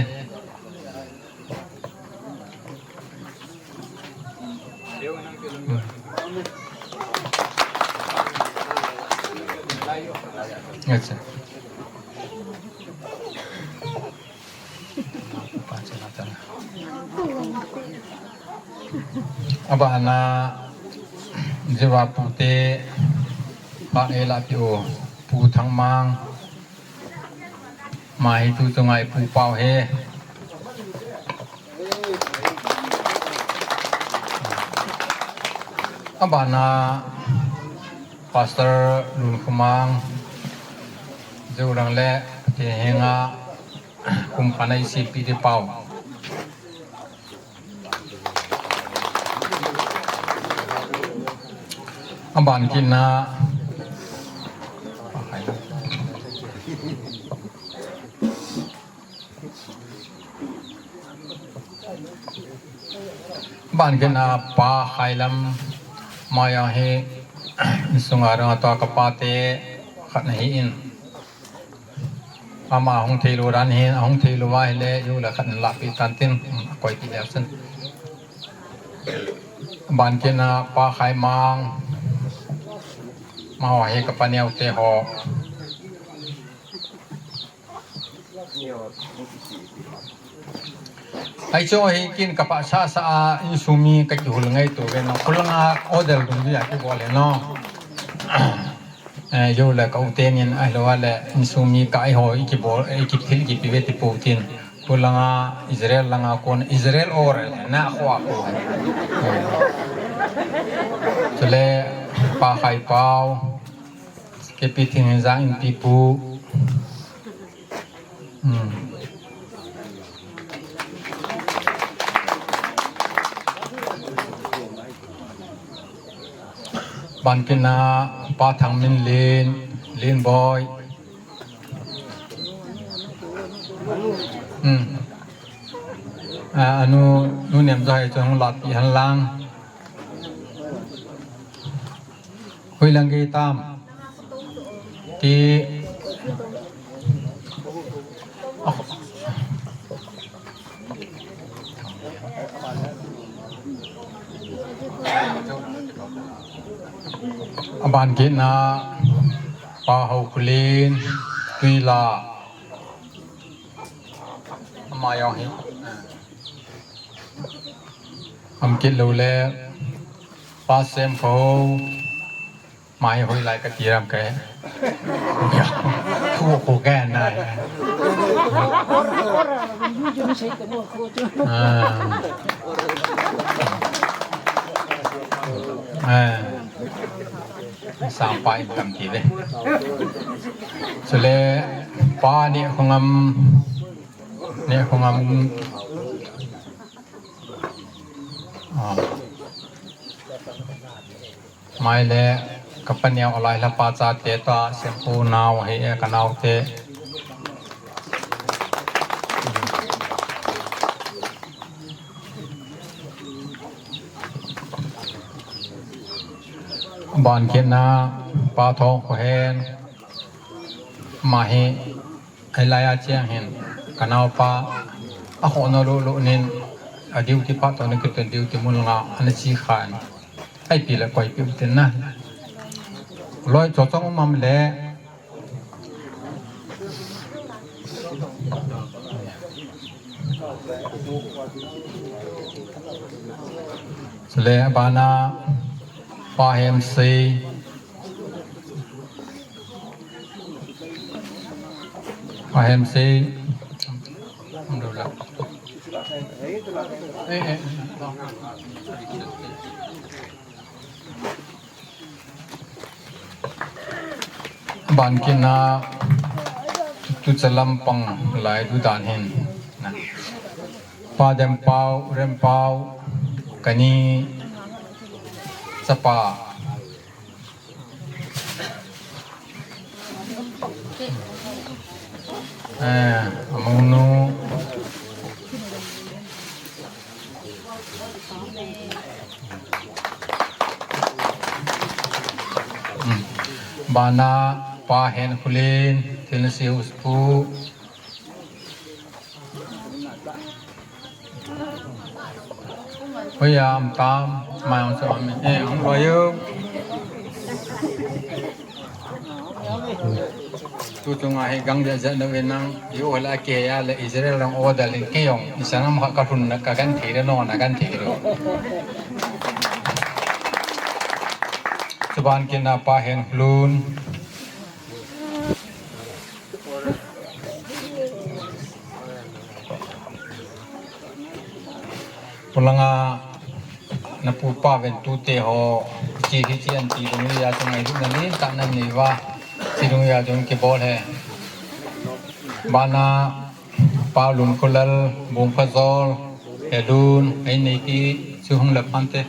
Acha. Abana jiva pute phat ei lahpeh u, Pu Thangmang. Ama hi tuchunga ei pu pau ahi. Abana Pastor Lunkhomang, Jolang le Pathen henga kum khat a ei sepi ding pau. Aban kit na, aban kit na Pa Khailam, ama jong hi, insung a dong a tua ka pate khat na ahin. Ama hung thei lou dan hin, ahung thei lou va ahile, jong le khat in lahpeh tan tin, akoipeh leu chun. Ban kit na Pa Khaimang, amaho hi ka paneo te ho. Ai chu hi kin ka pha sasa a, insung mi ka kihul ngai tu ve no. Khulanga order dungjuia kibol e no. Eh, jou le ka u tenin ahilou le insung mi ka ai ho i kibol, i kiphil kipi ve ti pu tin. Khulanga Israel langa kon Israel or na khua ko. Chule Pa Khaipau, K P Thingjang in pi pu. Hmm. Ban kit na Pa Thangminlen, Lenboi. Hmm. A, anu, nu Nemjoi chu hung lat pi hen lang. Hoilang gei tam. Ti. Aban kit na Pa Haokholen, Tuila. Ama jong hi. Am kit lou le, Pa Semkhou, mai hoi lai ka ti ram ke. Khu khu ke na. Ah. Ah. Sang pa in tam ti ve. Chule Pa Nehkhongam, Nehkhongam. Ah. Mai le ka paneo alai la pa chate ta Semkhou nao hi e ka naote. Ban kit na Pa Thongkhohen, ama hi Ahilai a cheng hin, ka naopa, a khona lulu nin, a duty phat toh na kitun duty mun langa, ana chi khan. Ai pi le koi pi u tin na. Loi cho chong um am le. Chule abana, Pa Hemsei. Pa Hemsei. Ban kit na tu chalam pang lai du dan hin. Pa Dempau, Rempau, kani chapa. Eh, amonu. Hmm. Bana, Pa Henkholen, Thilnasi Huspu. Hoiya um tam, mai ong chu um in, eh, ong loi u. Tu chunga hi gang jat jat na ve nang, i ol a ke ya le Israel rong order in kei ong, i sanam kha ka hun na ka gan thei le no na gan thei lo. Chuban kit na Pa Henkholen. Pulanga na pu pa ven tu te ho, chi hi chi an ti dong ya, tu ngai na ni ta nan ni va, chi dong ya jong ki bol he. Bana Pa Lunkhulal, Bungphajol, Helun, ai nei ki chu hung le phante.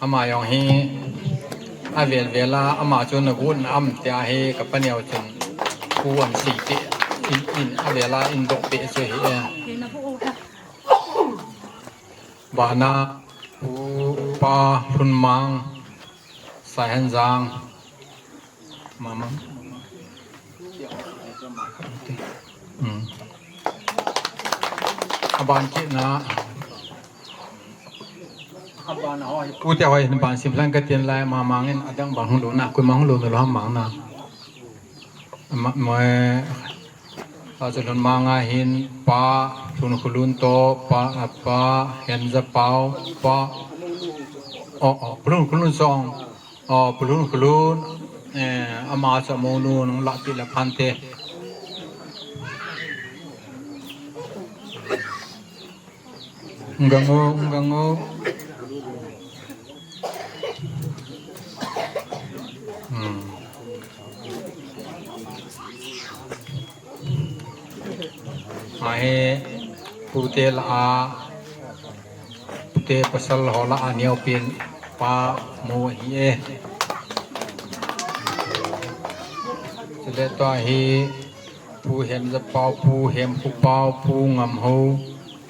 Ama jong hi avel vel a, ama chu na gun am tia hi ka paneo chun pu an si te in, in avel a in dok te chu hi e. Bana pu pa Lhunmang Saihenjang. Mama. Hmm. Aban kit na. Pute hoi hin ban sim lang ka tin lai, ma mang in adang bang hung lo na, kui mang hung lo na lo ham mang na. Ma, ma, a chu lhun mang a hin pa, lhun khulun to, pa, a pa, Henza Pau, pa, o, o, lhun khulun song. O, Pu Lhun, Pu Lhun, eh, ama chu amounu nung lah pi le phante. Ngangu, ngangu. Hmm. Ahi, pute lah a, pute pasal ho lah a neopen pa mu ahi e. Chule tua hi Pu Hemza Pau, Pu Hemkhu Pau, Pu Ngam Ho,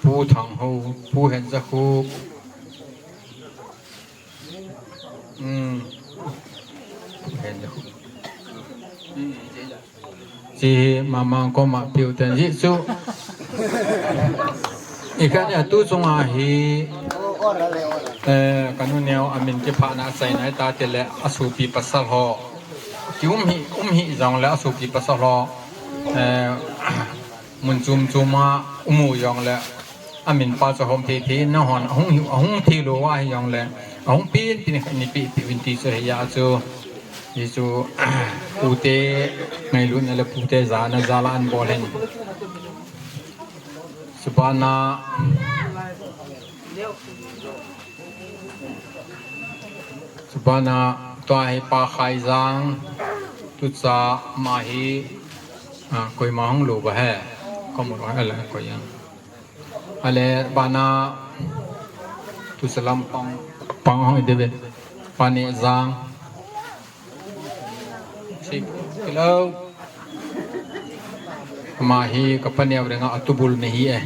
Pu Thang Ho, Pu Hemza Khu. Hmm. Chi hi mamang koma piu ten ji chu. I khan a tu chunga hi, eh, kanu neo amin kiphah na sai nai ta te le asopi pasal ho. Ki um hi, um hi jong le asopi pasal ho. Eh, mun chum chum a um u jong le. Amin pa chu hom thei thei na hon, ahung hi, ahung thei lou a hi jong le, ahung pin pin ni pi pi vin ti chu hi a chu, hi chu, pute ngailutna le pute jana jal a an bol hen. Subana, subana, tua hi Pa Khaijang, tucha ma hi, a, koima hung lou ba he, komu lou he le koi a. Ale bana tu salam pang, pang hong i debe. Pani jang. Si, hello. Ama hi ka paneo renga atubul me hi e.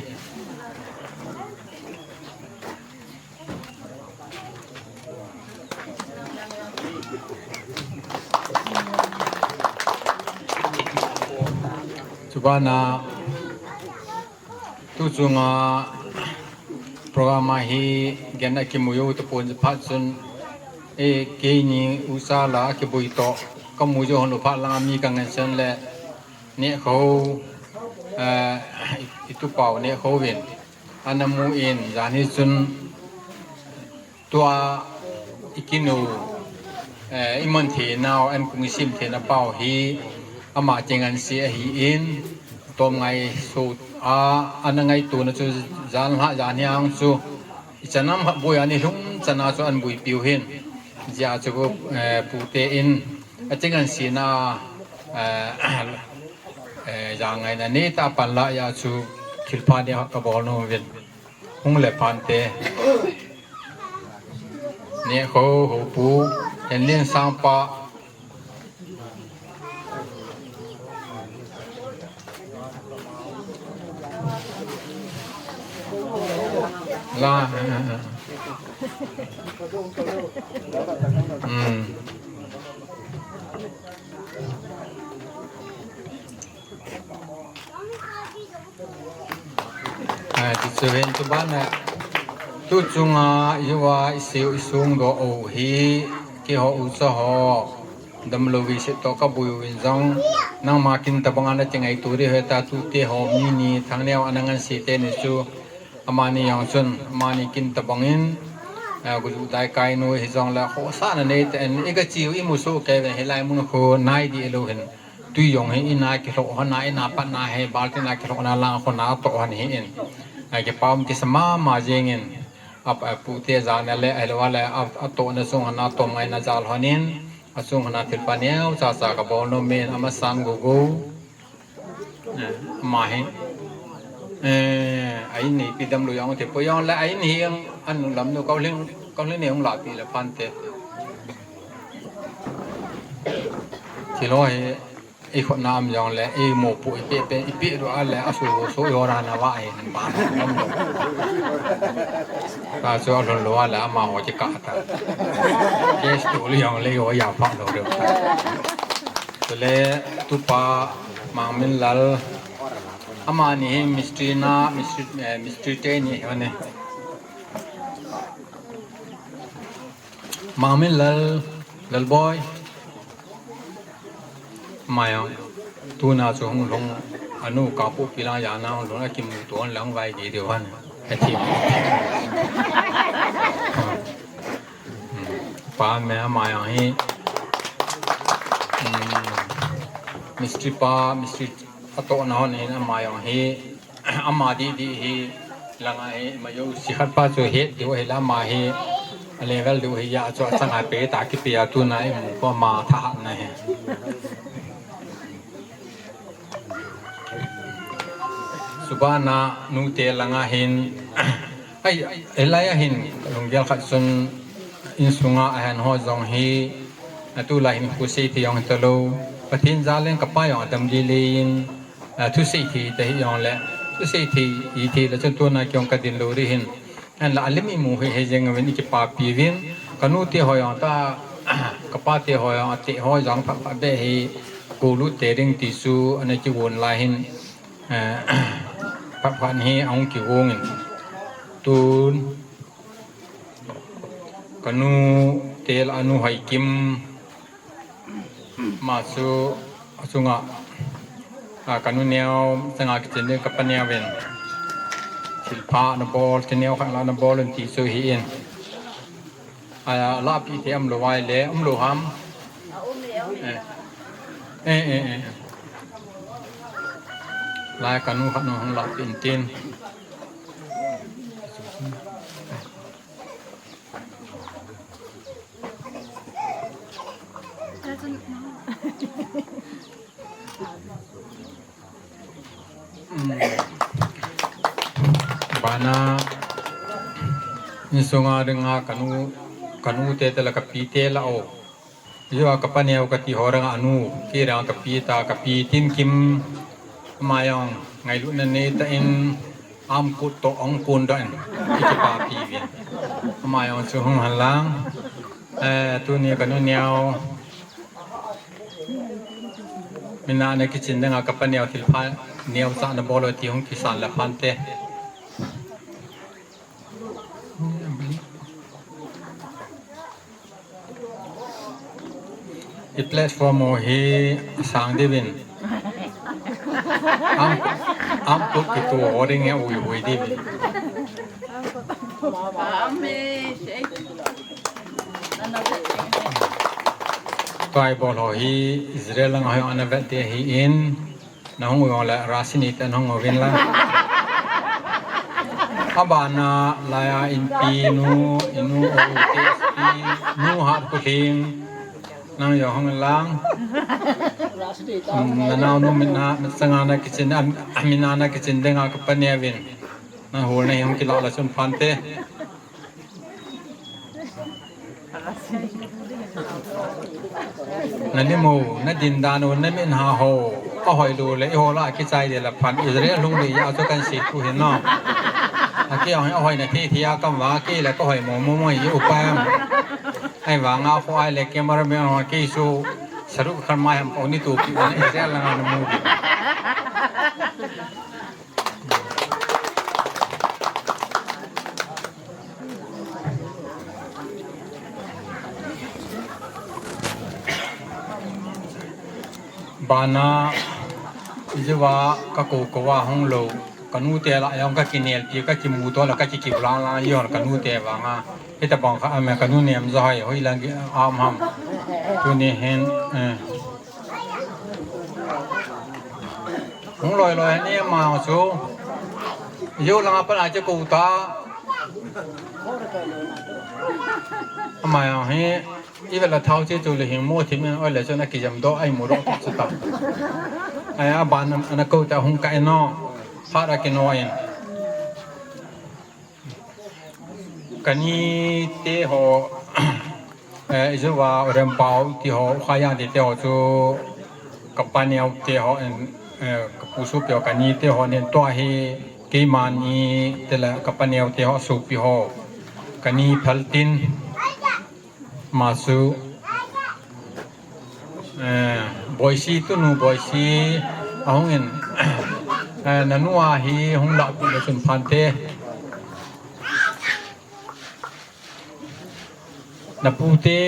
Chubana, tu chunga program a hi gen a kimu u tapon phat chun, e, keini usa la kibui to, kamu u hon u phat langa mi ka ngen sen le, ne kho, eh, i, i tu pau ne kho vin. Ana mu in, jani chun tua i kinu, eh, i man thei nau, an kung i sim thei na pau hi, ama cheng an si ahi in, tom ngai su a, ana ngai tu na chu jan ha, jan hiang chu, i chanam ha bui ani lhum chana chu an bui piu hin, jia chu, eh, pute in, a cheng an si na, eh, Eh, ja ngaina nei ta pan la ya chu thilpha ne ka bol nom uvin. Hung le phan te. Ne ho ho pu, en lin sang pa. La, eh, eh, eh. Hmm. Ai, ti chu hin tu bana. Tu chunga i va i siu i sung do o hi, keiho u cha ho. Damlou vi se to ka bui u in jong. Nangma kin tabang ana ti ngai tu ri he ta tu te ho mi ni thang neo ana ngan si te ni chu. Amani jong chun, amani kin tabang in, eh, guju dai kai nu hi jong le ho sa na nei te en i ka chiu i mu su ke ve hi lai mun khu nai di lo hin. Tui jong hi ina kilhoh hon a, ina pat na he, baltin a kilhoh na lang hon a toh hon hi in. Ai ke paum kisa mama jing in. Ap, ap, pute jana le, ai lo le, ap, atoh na sung hon a tom ngai na jal hon in. Asung hon a thilpha neo cha cha ka bol nom in, ama san gu gu. Eh, ama hi. Eh, ai ni pi damlou jong te po jong le ai ni ang an lam nu kau ling, kau ling ne ung la pi le phan te. Thilo hi, i khut na am jong le, i mo pu i pe pe, i pe ru a le, a su su yo ra na va i han ba na lam lo. Ka su a lhun lo a le, ama ho chi ka ta. Kes tu li jong le yo ya pha lo de. Chule tupa Mangminlal, amani hi mistri na, mistri, eh, mistri te ni hi ne. Mangminlal, Lalboi. Ama jong tuna chu hung lhung, anu Kangpokpi lang jana hung lhung, akimu ton lang vai gei diu han. Athi. Pa me ama jong hi, um, mistri pa, mistri atohna hon hin ama jong hi, ama didi hi, langa hi, ima jouse khat pa chu het diu hi la ama hi, a level diu hi ja chu achanga pe ta kipe a tuna imu pa ama thahatna hi. Subana nute langa hin, ai, hilai a hin, lunggel khat chun insunga ahen ho jong hi, atulai hin khosei thei jong hitalou. Pathen jal in kapa jong adam lele in, a, thusei thei ta hi jong le, thusei thei, ithei le chun tuna kei jong kadin lou ri hin. Ahinla alim imu hi, hi jeng uvin ikipapi uvin. Kanute ho jong ta, kapate ho jong, ate ho jong phat phat be hi, kulu te ding ti chu, ana kigon lai hin. Eh, phat phat hi ahung kigong in. Tun, kanu te la anu Haikim, ama chu achunga, a, kanu neo, changa kichen ding kapa neo vin. Thilpha nabol, thil neo khat la nabol un ti chu hi in. A, lahpi thei umlou vai le, umlou ham? Eh. Eh, eh, eh. Lai kanu khat nu hung lahpi in tin. Bana, insunga dinga kanu, kanu te te la kapi te la o. Jua kapa neo kati ho ranga anu, kei ranga kapi ta, kapi Tinkim, ama jong ngailutna nei ta in, amkut to ongkun do in, ikipapi vin. Ama jong chu hung han lang, eh, tuni kanu neo, mina na kichen dinga kapa neo thilpha neo sa nabol o ti hung kisan la phante. I platform ho hi sang diuvin. Am, am kut kitu ho ding e ui ui diuvin. Tua ibol ho hi Israel lang ho ana vet te hi in. Nahung u jong le, Rasini te nahung uvin la. Abana, laiya, inpi nu, inu, o, T S P, nu, hat ku hing. Nang jong hung lang. Um, nanao nu, mina, sanga na kichen, am, amina na kichen dinga kapa neo vin. Na hol na hi hung kila la chun phante. Na lim u, na din dan u, na min ha ho, ahoi lou le, eiho la kichai de la phan, Israel lhung le, ya chu kan si ku hin no. Aki ahoi, ahoi na thi thi a kam va, ki le ka hoi mo mo mo, i upa em. Ai va nga fo ai le, camera man ho, ki su, saru khan mai ham, ko ni tu ki, Israel la nga na mu ki. Bana, ijua ka ko ko wa hung lou, ka nu te la jong ka kinel pi, ka kimu to la ka ki kiu lang lang, ijong ka nu te vanga. Hita bang kha, ame ka nu nem jo hai, hoi lang ki am ham. Tuni hin, eh. Hung loi loi ni ama chu. Yo langa pan a che ko ta. Ama jong hi, i vela thau che chu le hing mo thi min oi le chun a kijam do ai mo do chu ta. Ai a ban ana ko ta hung ka eno. Phat a kino in. Kani te ho, eh, ijua Rempau te ho, Khayang te te ho chu, ka pa neo te ho, eh, ka pu su pio kani te ho nen tua hi, keima ni te la ka pa neo te ho, su pi ho, kani phal tin, ma su, eh, Boisi, tunu Boisi, ahung in, eh, nanu ahi hung lahpeh le chun phante. Napute,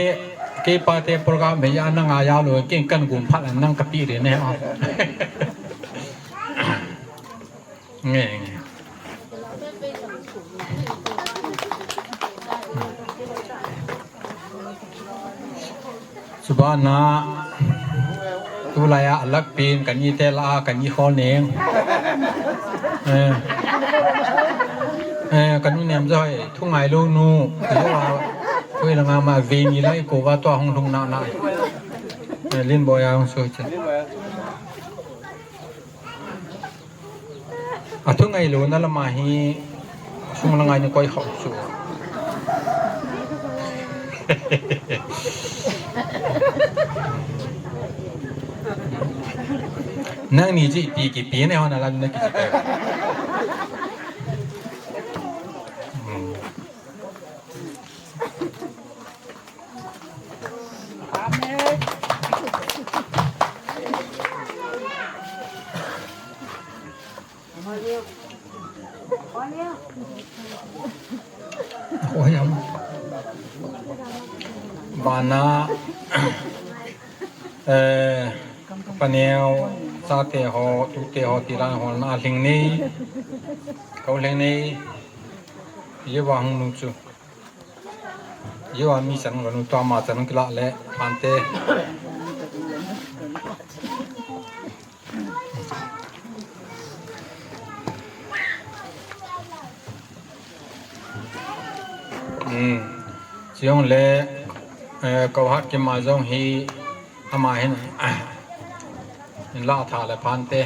keipate program hi a nang a jao lou, ken kan gum phat a nang kapeh ding ne. Nge, nge. Chubana, tulai a alak pin, kani te la, kani khol neng. Eh. Eh, kanu nem joi, thu ngailou nu. Koi langa ma veni lai ko va tua hung lhung na na. Eh, Lin Boy a hung so che. Athungai lou na lama hi sung la ngai ni koi khau chu. Nang ni ji pi ki pi ne hon alam na ki ji pe. Hmm. Bana, eh, paneo, chate ho, tute ho, tilang ho, na lhing nei, kau lhing nei, ye wa hung nu chu. Yo, ami chan lou nu tua ma chan kila le phante. Hmm. Chiong le, eh, kau hat ki ma jong hi ama hin, in la tha le phante.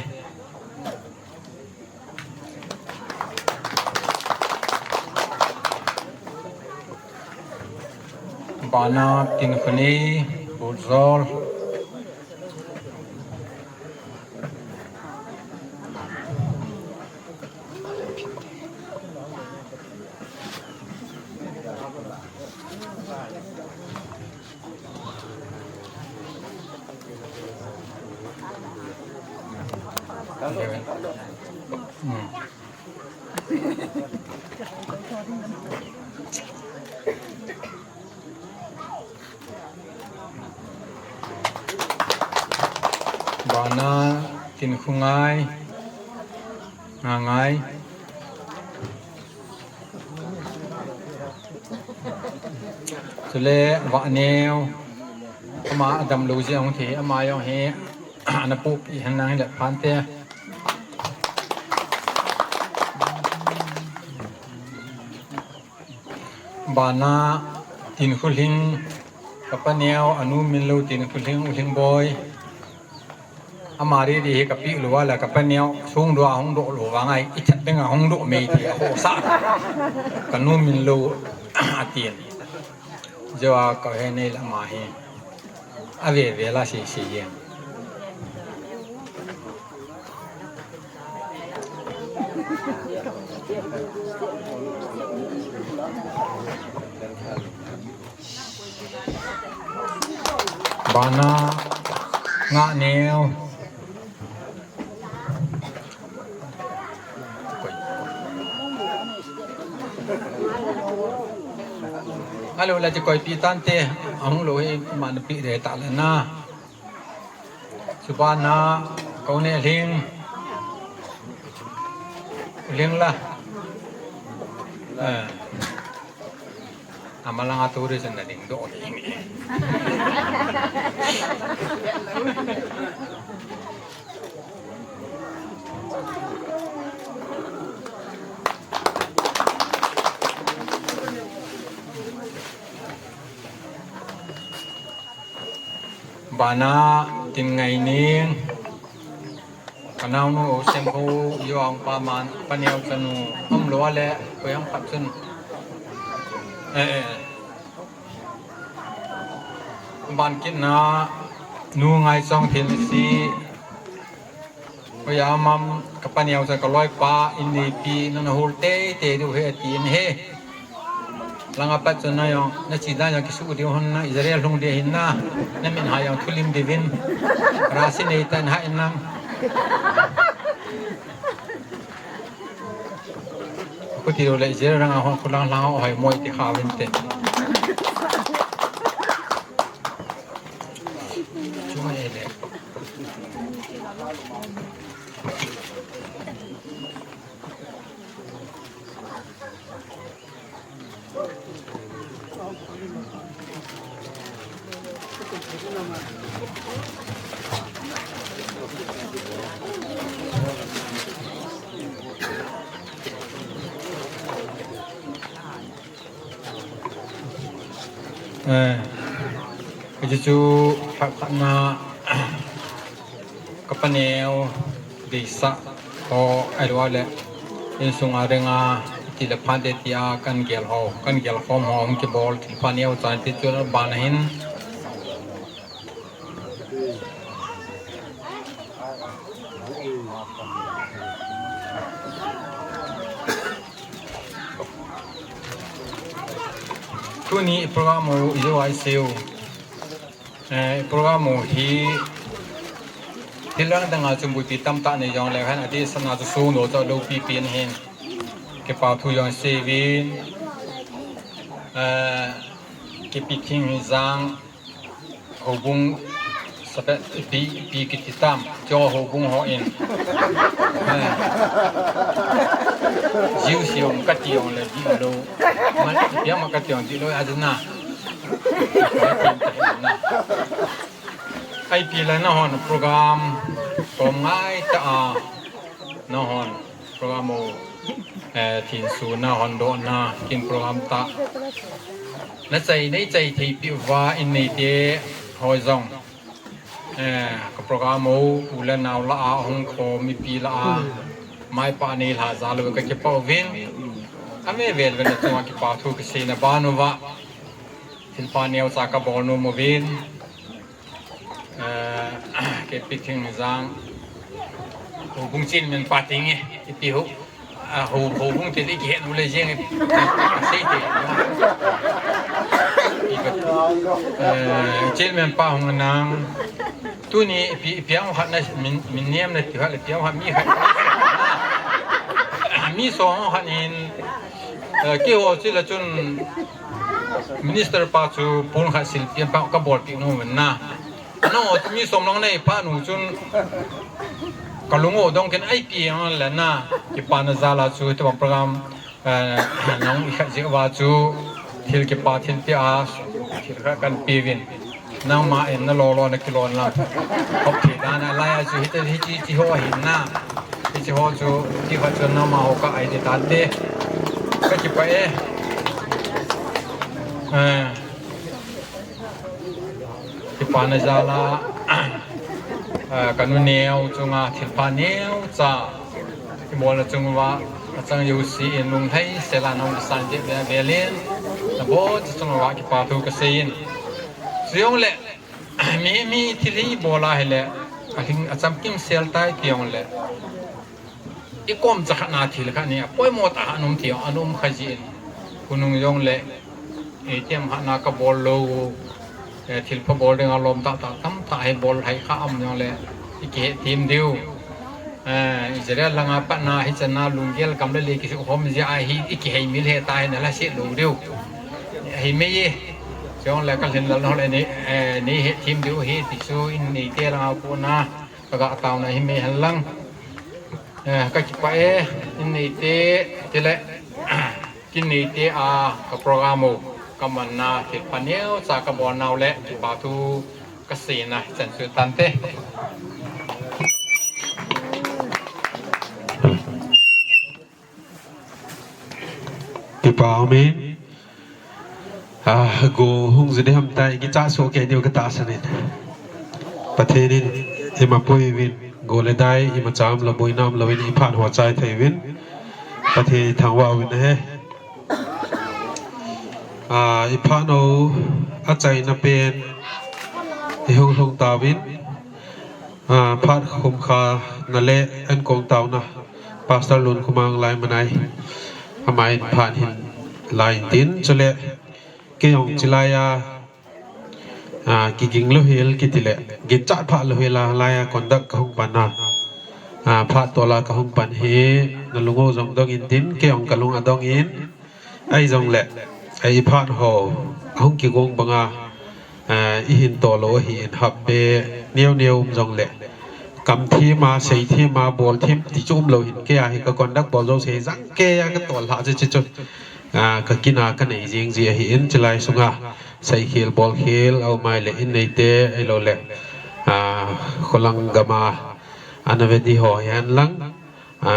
Bana Tinkhunei, Buljol. Hmm. Bana Tinkhungai, Ngangai. Chule Vahneo, ama adam lou jeh a hung thi, ama jong hi, ana pupi hen nang le phante. Bana Tinkhuhling, ka paneo, anu min lou Tinkhuhling, U Hling Boi. Ama ri ri hi ka pi lou a la ka paneo, sung dua hung doh lou vang a, i chat ding a hung doh mei ti a ho sa. Ka nu min lou a tin. Jeh a ka he nei la ma hi. A ve ve la si si yen. Bana Ngahneo. Alo la ti koi pi tante, ahung lou hi man pi de ta le na. Chubana, kau ne hling. Hling la. Eh. Ama langa tu ri chen na ding doh ding. Bana Tinngaineng. Ka naonu Semkho, Young pa man, paneo chanu, um lou le, koi ang phat chun. Eh, eh. Ban kit na, Nu Ngaichong Thinsi. Koi a mam, ka paneo cha ka loi pa, in nei pi, nana hul tei tei diu he, ti in he. Langa pat chun na jong, na chi dan jong kisuh diu hon na, Israel lhung ding hin na, na min ha jong thulim diuvin, rasi nei tan ha in lang. Kuti lo le Israel ranga hon khulang lang ho hai moi ti kha vin te. Chuma ele. Eh, hichu chu phat phat na ka paneo deisah ho ahilouleh insung a dinga ti le phat de tia kan gel ho, kan gel khom ho hung kibol thil pha neocha ti chu ban hin. Tuni program u ijo ai seu. Eh, program u hi thil dang dang a chun buipi tamtah nei jong le khan ati sana chu sung lo cho lo pipi hin. Kipa thu jong seuvin. Eh, Kipi Thingjang. Houbung sapeh ipi, ipi kiti tam, cho houbung ho in. Eh. Jiu siom kati jong le di lo. Man, ipi ama kati jong di lo, ajana. Ai pi la na hon program, kom ngai ta a, na hon. Program u, eh, thinsu na hon doh na, kin program ta. Na chai, nei chai thei pi uva in nei te hoi jong. Eh, ka program u, u le nau la a, hung kho mipi la a. Mai pa nei la ja lo ka kipa uvin. Ame vel vel na chunga kipa thu kisei na ban uva. Thil pha neocha ka bol nom uvin. Eh, Kipi Thingjang. Houbung chairman pa ting e, ipi ho. Ah, ho, houbung te di kihet u le jeng e. Sei te. Ipi, eh, chairman pa hung nang. Tuni ipi, ipi ang hat na min, min niam na ti hat le ipi ang hat mi hat. Mi song hat in, eh, keiho chu la chun Minister pa chu pon khat silpi pa ka bolpi nom na. Nangho chu mi som lang nei pa nu chun ka lungo dong ken ai pi ang le na. Kipa na jal a chu tabang program, eh, nang i khat jeh uva chu thil kipa thil tia thil khat kan pe uvin. Nangma in na lo lo na kilon lang. Khop thei dan a lai a chu hiti, hiti, ti ho ahin na. Hiti ho chu, ti khat chu nangma ho ka ai ti tante. Ka kipa e. Eh. Kipa na jal a, eh, ka nu neo chunga thil pha neocha. Kibol na chung uva, achang jouse in lunglhai sel a nang san te ve, velin. Na bol chu chung uva kipa thu ka sei in. Jong le, Mi, mi thil hi bol a hile, a hing a chamkim sel tai ti jong le. I kom cha khat na thil khat ni a poimo tah a um ti jong, a um kha jin. Khonung jong le, eh, tiam khat na ka bol lou, eh, thil pha bol ding a lom tah tah tamtah hi bol hai kha um jong le, i kihet thim diu. Eh, Israel langa pat na hi chan na lunggel kam le le kisukhom jia hi i kihei mil he ta hi na la se lo diu. Hi mei e. Chong le ka lhin lal no le ni, eh, ni he thim diu hi ti chu in nei te langa ko na ka ga tao na hi mei han lang. Eh, ka kipa e, in nei te, ti le, kin nei te a ka program u, ka man na, thil pha neocha ka bol nau le, kipa thu ka sei na, chan chu tante. Kipa um e. Ah, go hung judi ham tai, kicha so ke diu ka tahsan in. Pathen in ima pui uvin, go le dai ima cham la boina um louvin i phat ho chai thei uvin. Pathen i thangvah uvin ahi. Ah, i phat u achaina pen i hung lhung tauvin. Ah, phat khum kha na le an kong tauna Pastor Lunkhomang Laimanai. Ama in phat hin lai tin chule kei jong chilai a, a, kiging louhel kiti le ginchat pha louhel a lai a conduct kahung pan a, a, phat tol a kahung pan hi nalung u jong dong in tin kei jong kalung adong in, ahi jong le, a, iphat ho ahung kigong banga, a, ihin tol lou ahi in hap be neo neo um jong le, kam them a, sei them a, bol them ti chu um lou hin kei a hi ka conduct bol jouse jang kei a ka tol lha chu chu chu. A, ka kin a ka nei jing ji ahi in chilai sunga seikhel bolkhel aum ai le in neite ahilou le, a, kholang gam a ana ve di ho hihen lang, a,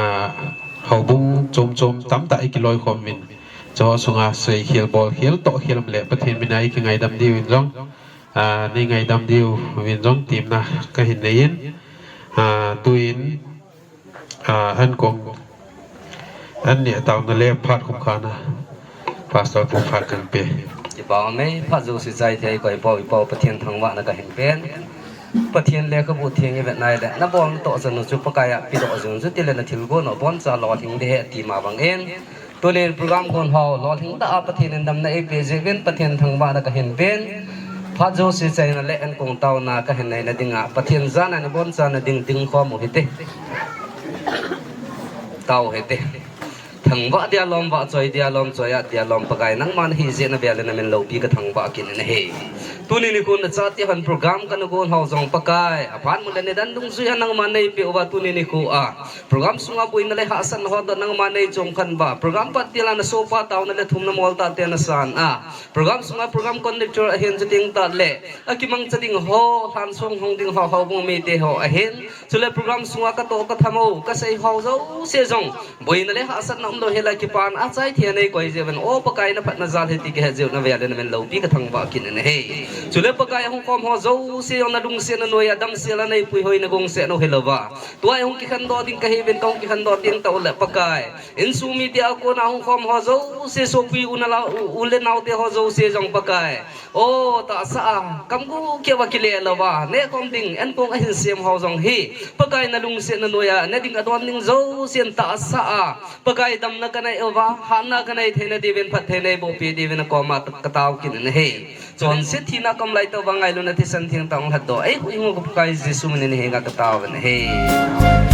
houbung chom chom tamtah i kiloi khom in, chu sunga seikhel bolkhel tohkhel um le Pathen min a i kingaidam diu in jong, a, nei ngaidam diu in jong temna kahin nei in, a, tuin, a, ankong an neh taona le phat khum khat na Pastor pu phat kan pe. Kipa ume, phat jouse chai thei koi pau, i Pau Pathen thangvahna kahin pen. Pathen lekhabu theng i vet nai le, nabol natoh chan u chu Pakai a pedoh jing un, chutile nathilgon u boncha lolhing ding ahi ati ma bang in, tunin program kon ho lolhing tah a Pathen in damna eipeh jeh uvin Pathen thangvahna kahin pen. Phat jouse chaina le ankong taona kahin neina dinga Pathen jana naboncha na ding dingkhom u hite. Tao hite. Thangvah dia lom vah, choi dia lom choi, at dia lom Pakai, nangma nahi jeh na vel in namin loupi kathangvah kit in ahi. Tuni nikho nachate hon program kana gon ho jong Pakai, aphat mu le nidan dungjui a nangma neipeh uva tuni nikho a program sunga boina le hahsatna ho toh nangma neichom khen uva, program pat til a nasopa taona le thumna moltah te nasan a, program sunga program conductor ahin chuteng tah le akimangcha ding ho, lhansong hong ding ho, houbung mite ho ahin, chule program sunga katoh katham u, kasei ho jouse jong boina le hahsatna umlou hel a kipana chai thei a neikoi jeh uvin, O Pakai, naphatna jal hi ti kahet jeh u navel in namin loupi kathangvah kit in ahi. Chule Pakai, ahung khom ho jouse jong nalungsetna noiya damsel a neipui hoi nagongset u hilouva, tua i hung kikhendoh ding kahiuvin, kahung kikhendoh teng tah u le Pakai, insung mite a kona hung khom ho jouse, sopi u nao, u, u le naote ho jouse jong Pakai, O tahsa a kamgu keu a kile louva nehkhom ding ankong ahin sem ho jong hi, Pakai, nalungsetna noiya nading adon ding jousen tahsa a Pakai, damna kanei uva, hatna kanei theina diuvin phatthei neiboh peh diuvin nakoma katao kit in ahi. Chonset thina kom lai tah uva ngailutna thisan thengtah hung lhatdoh eihuhhing u ka Pakai Jesu min in henga katao in ahi.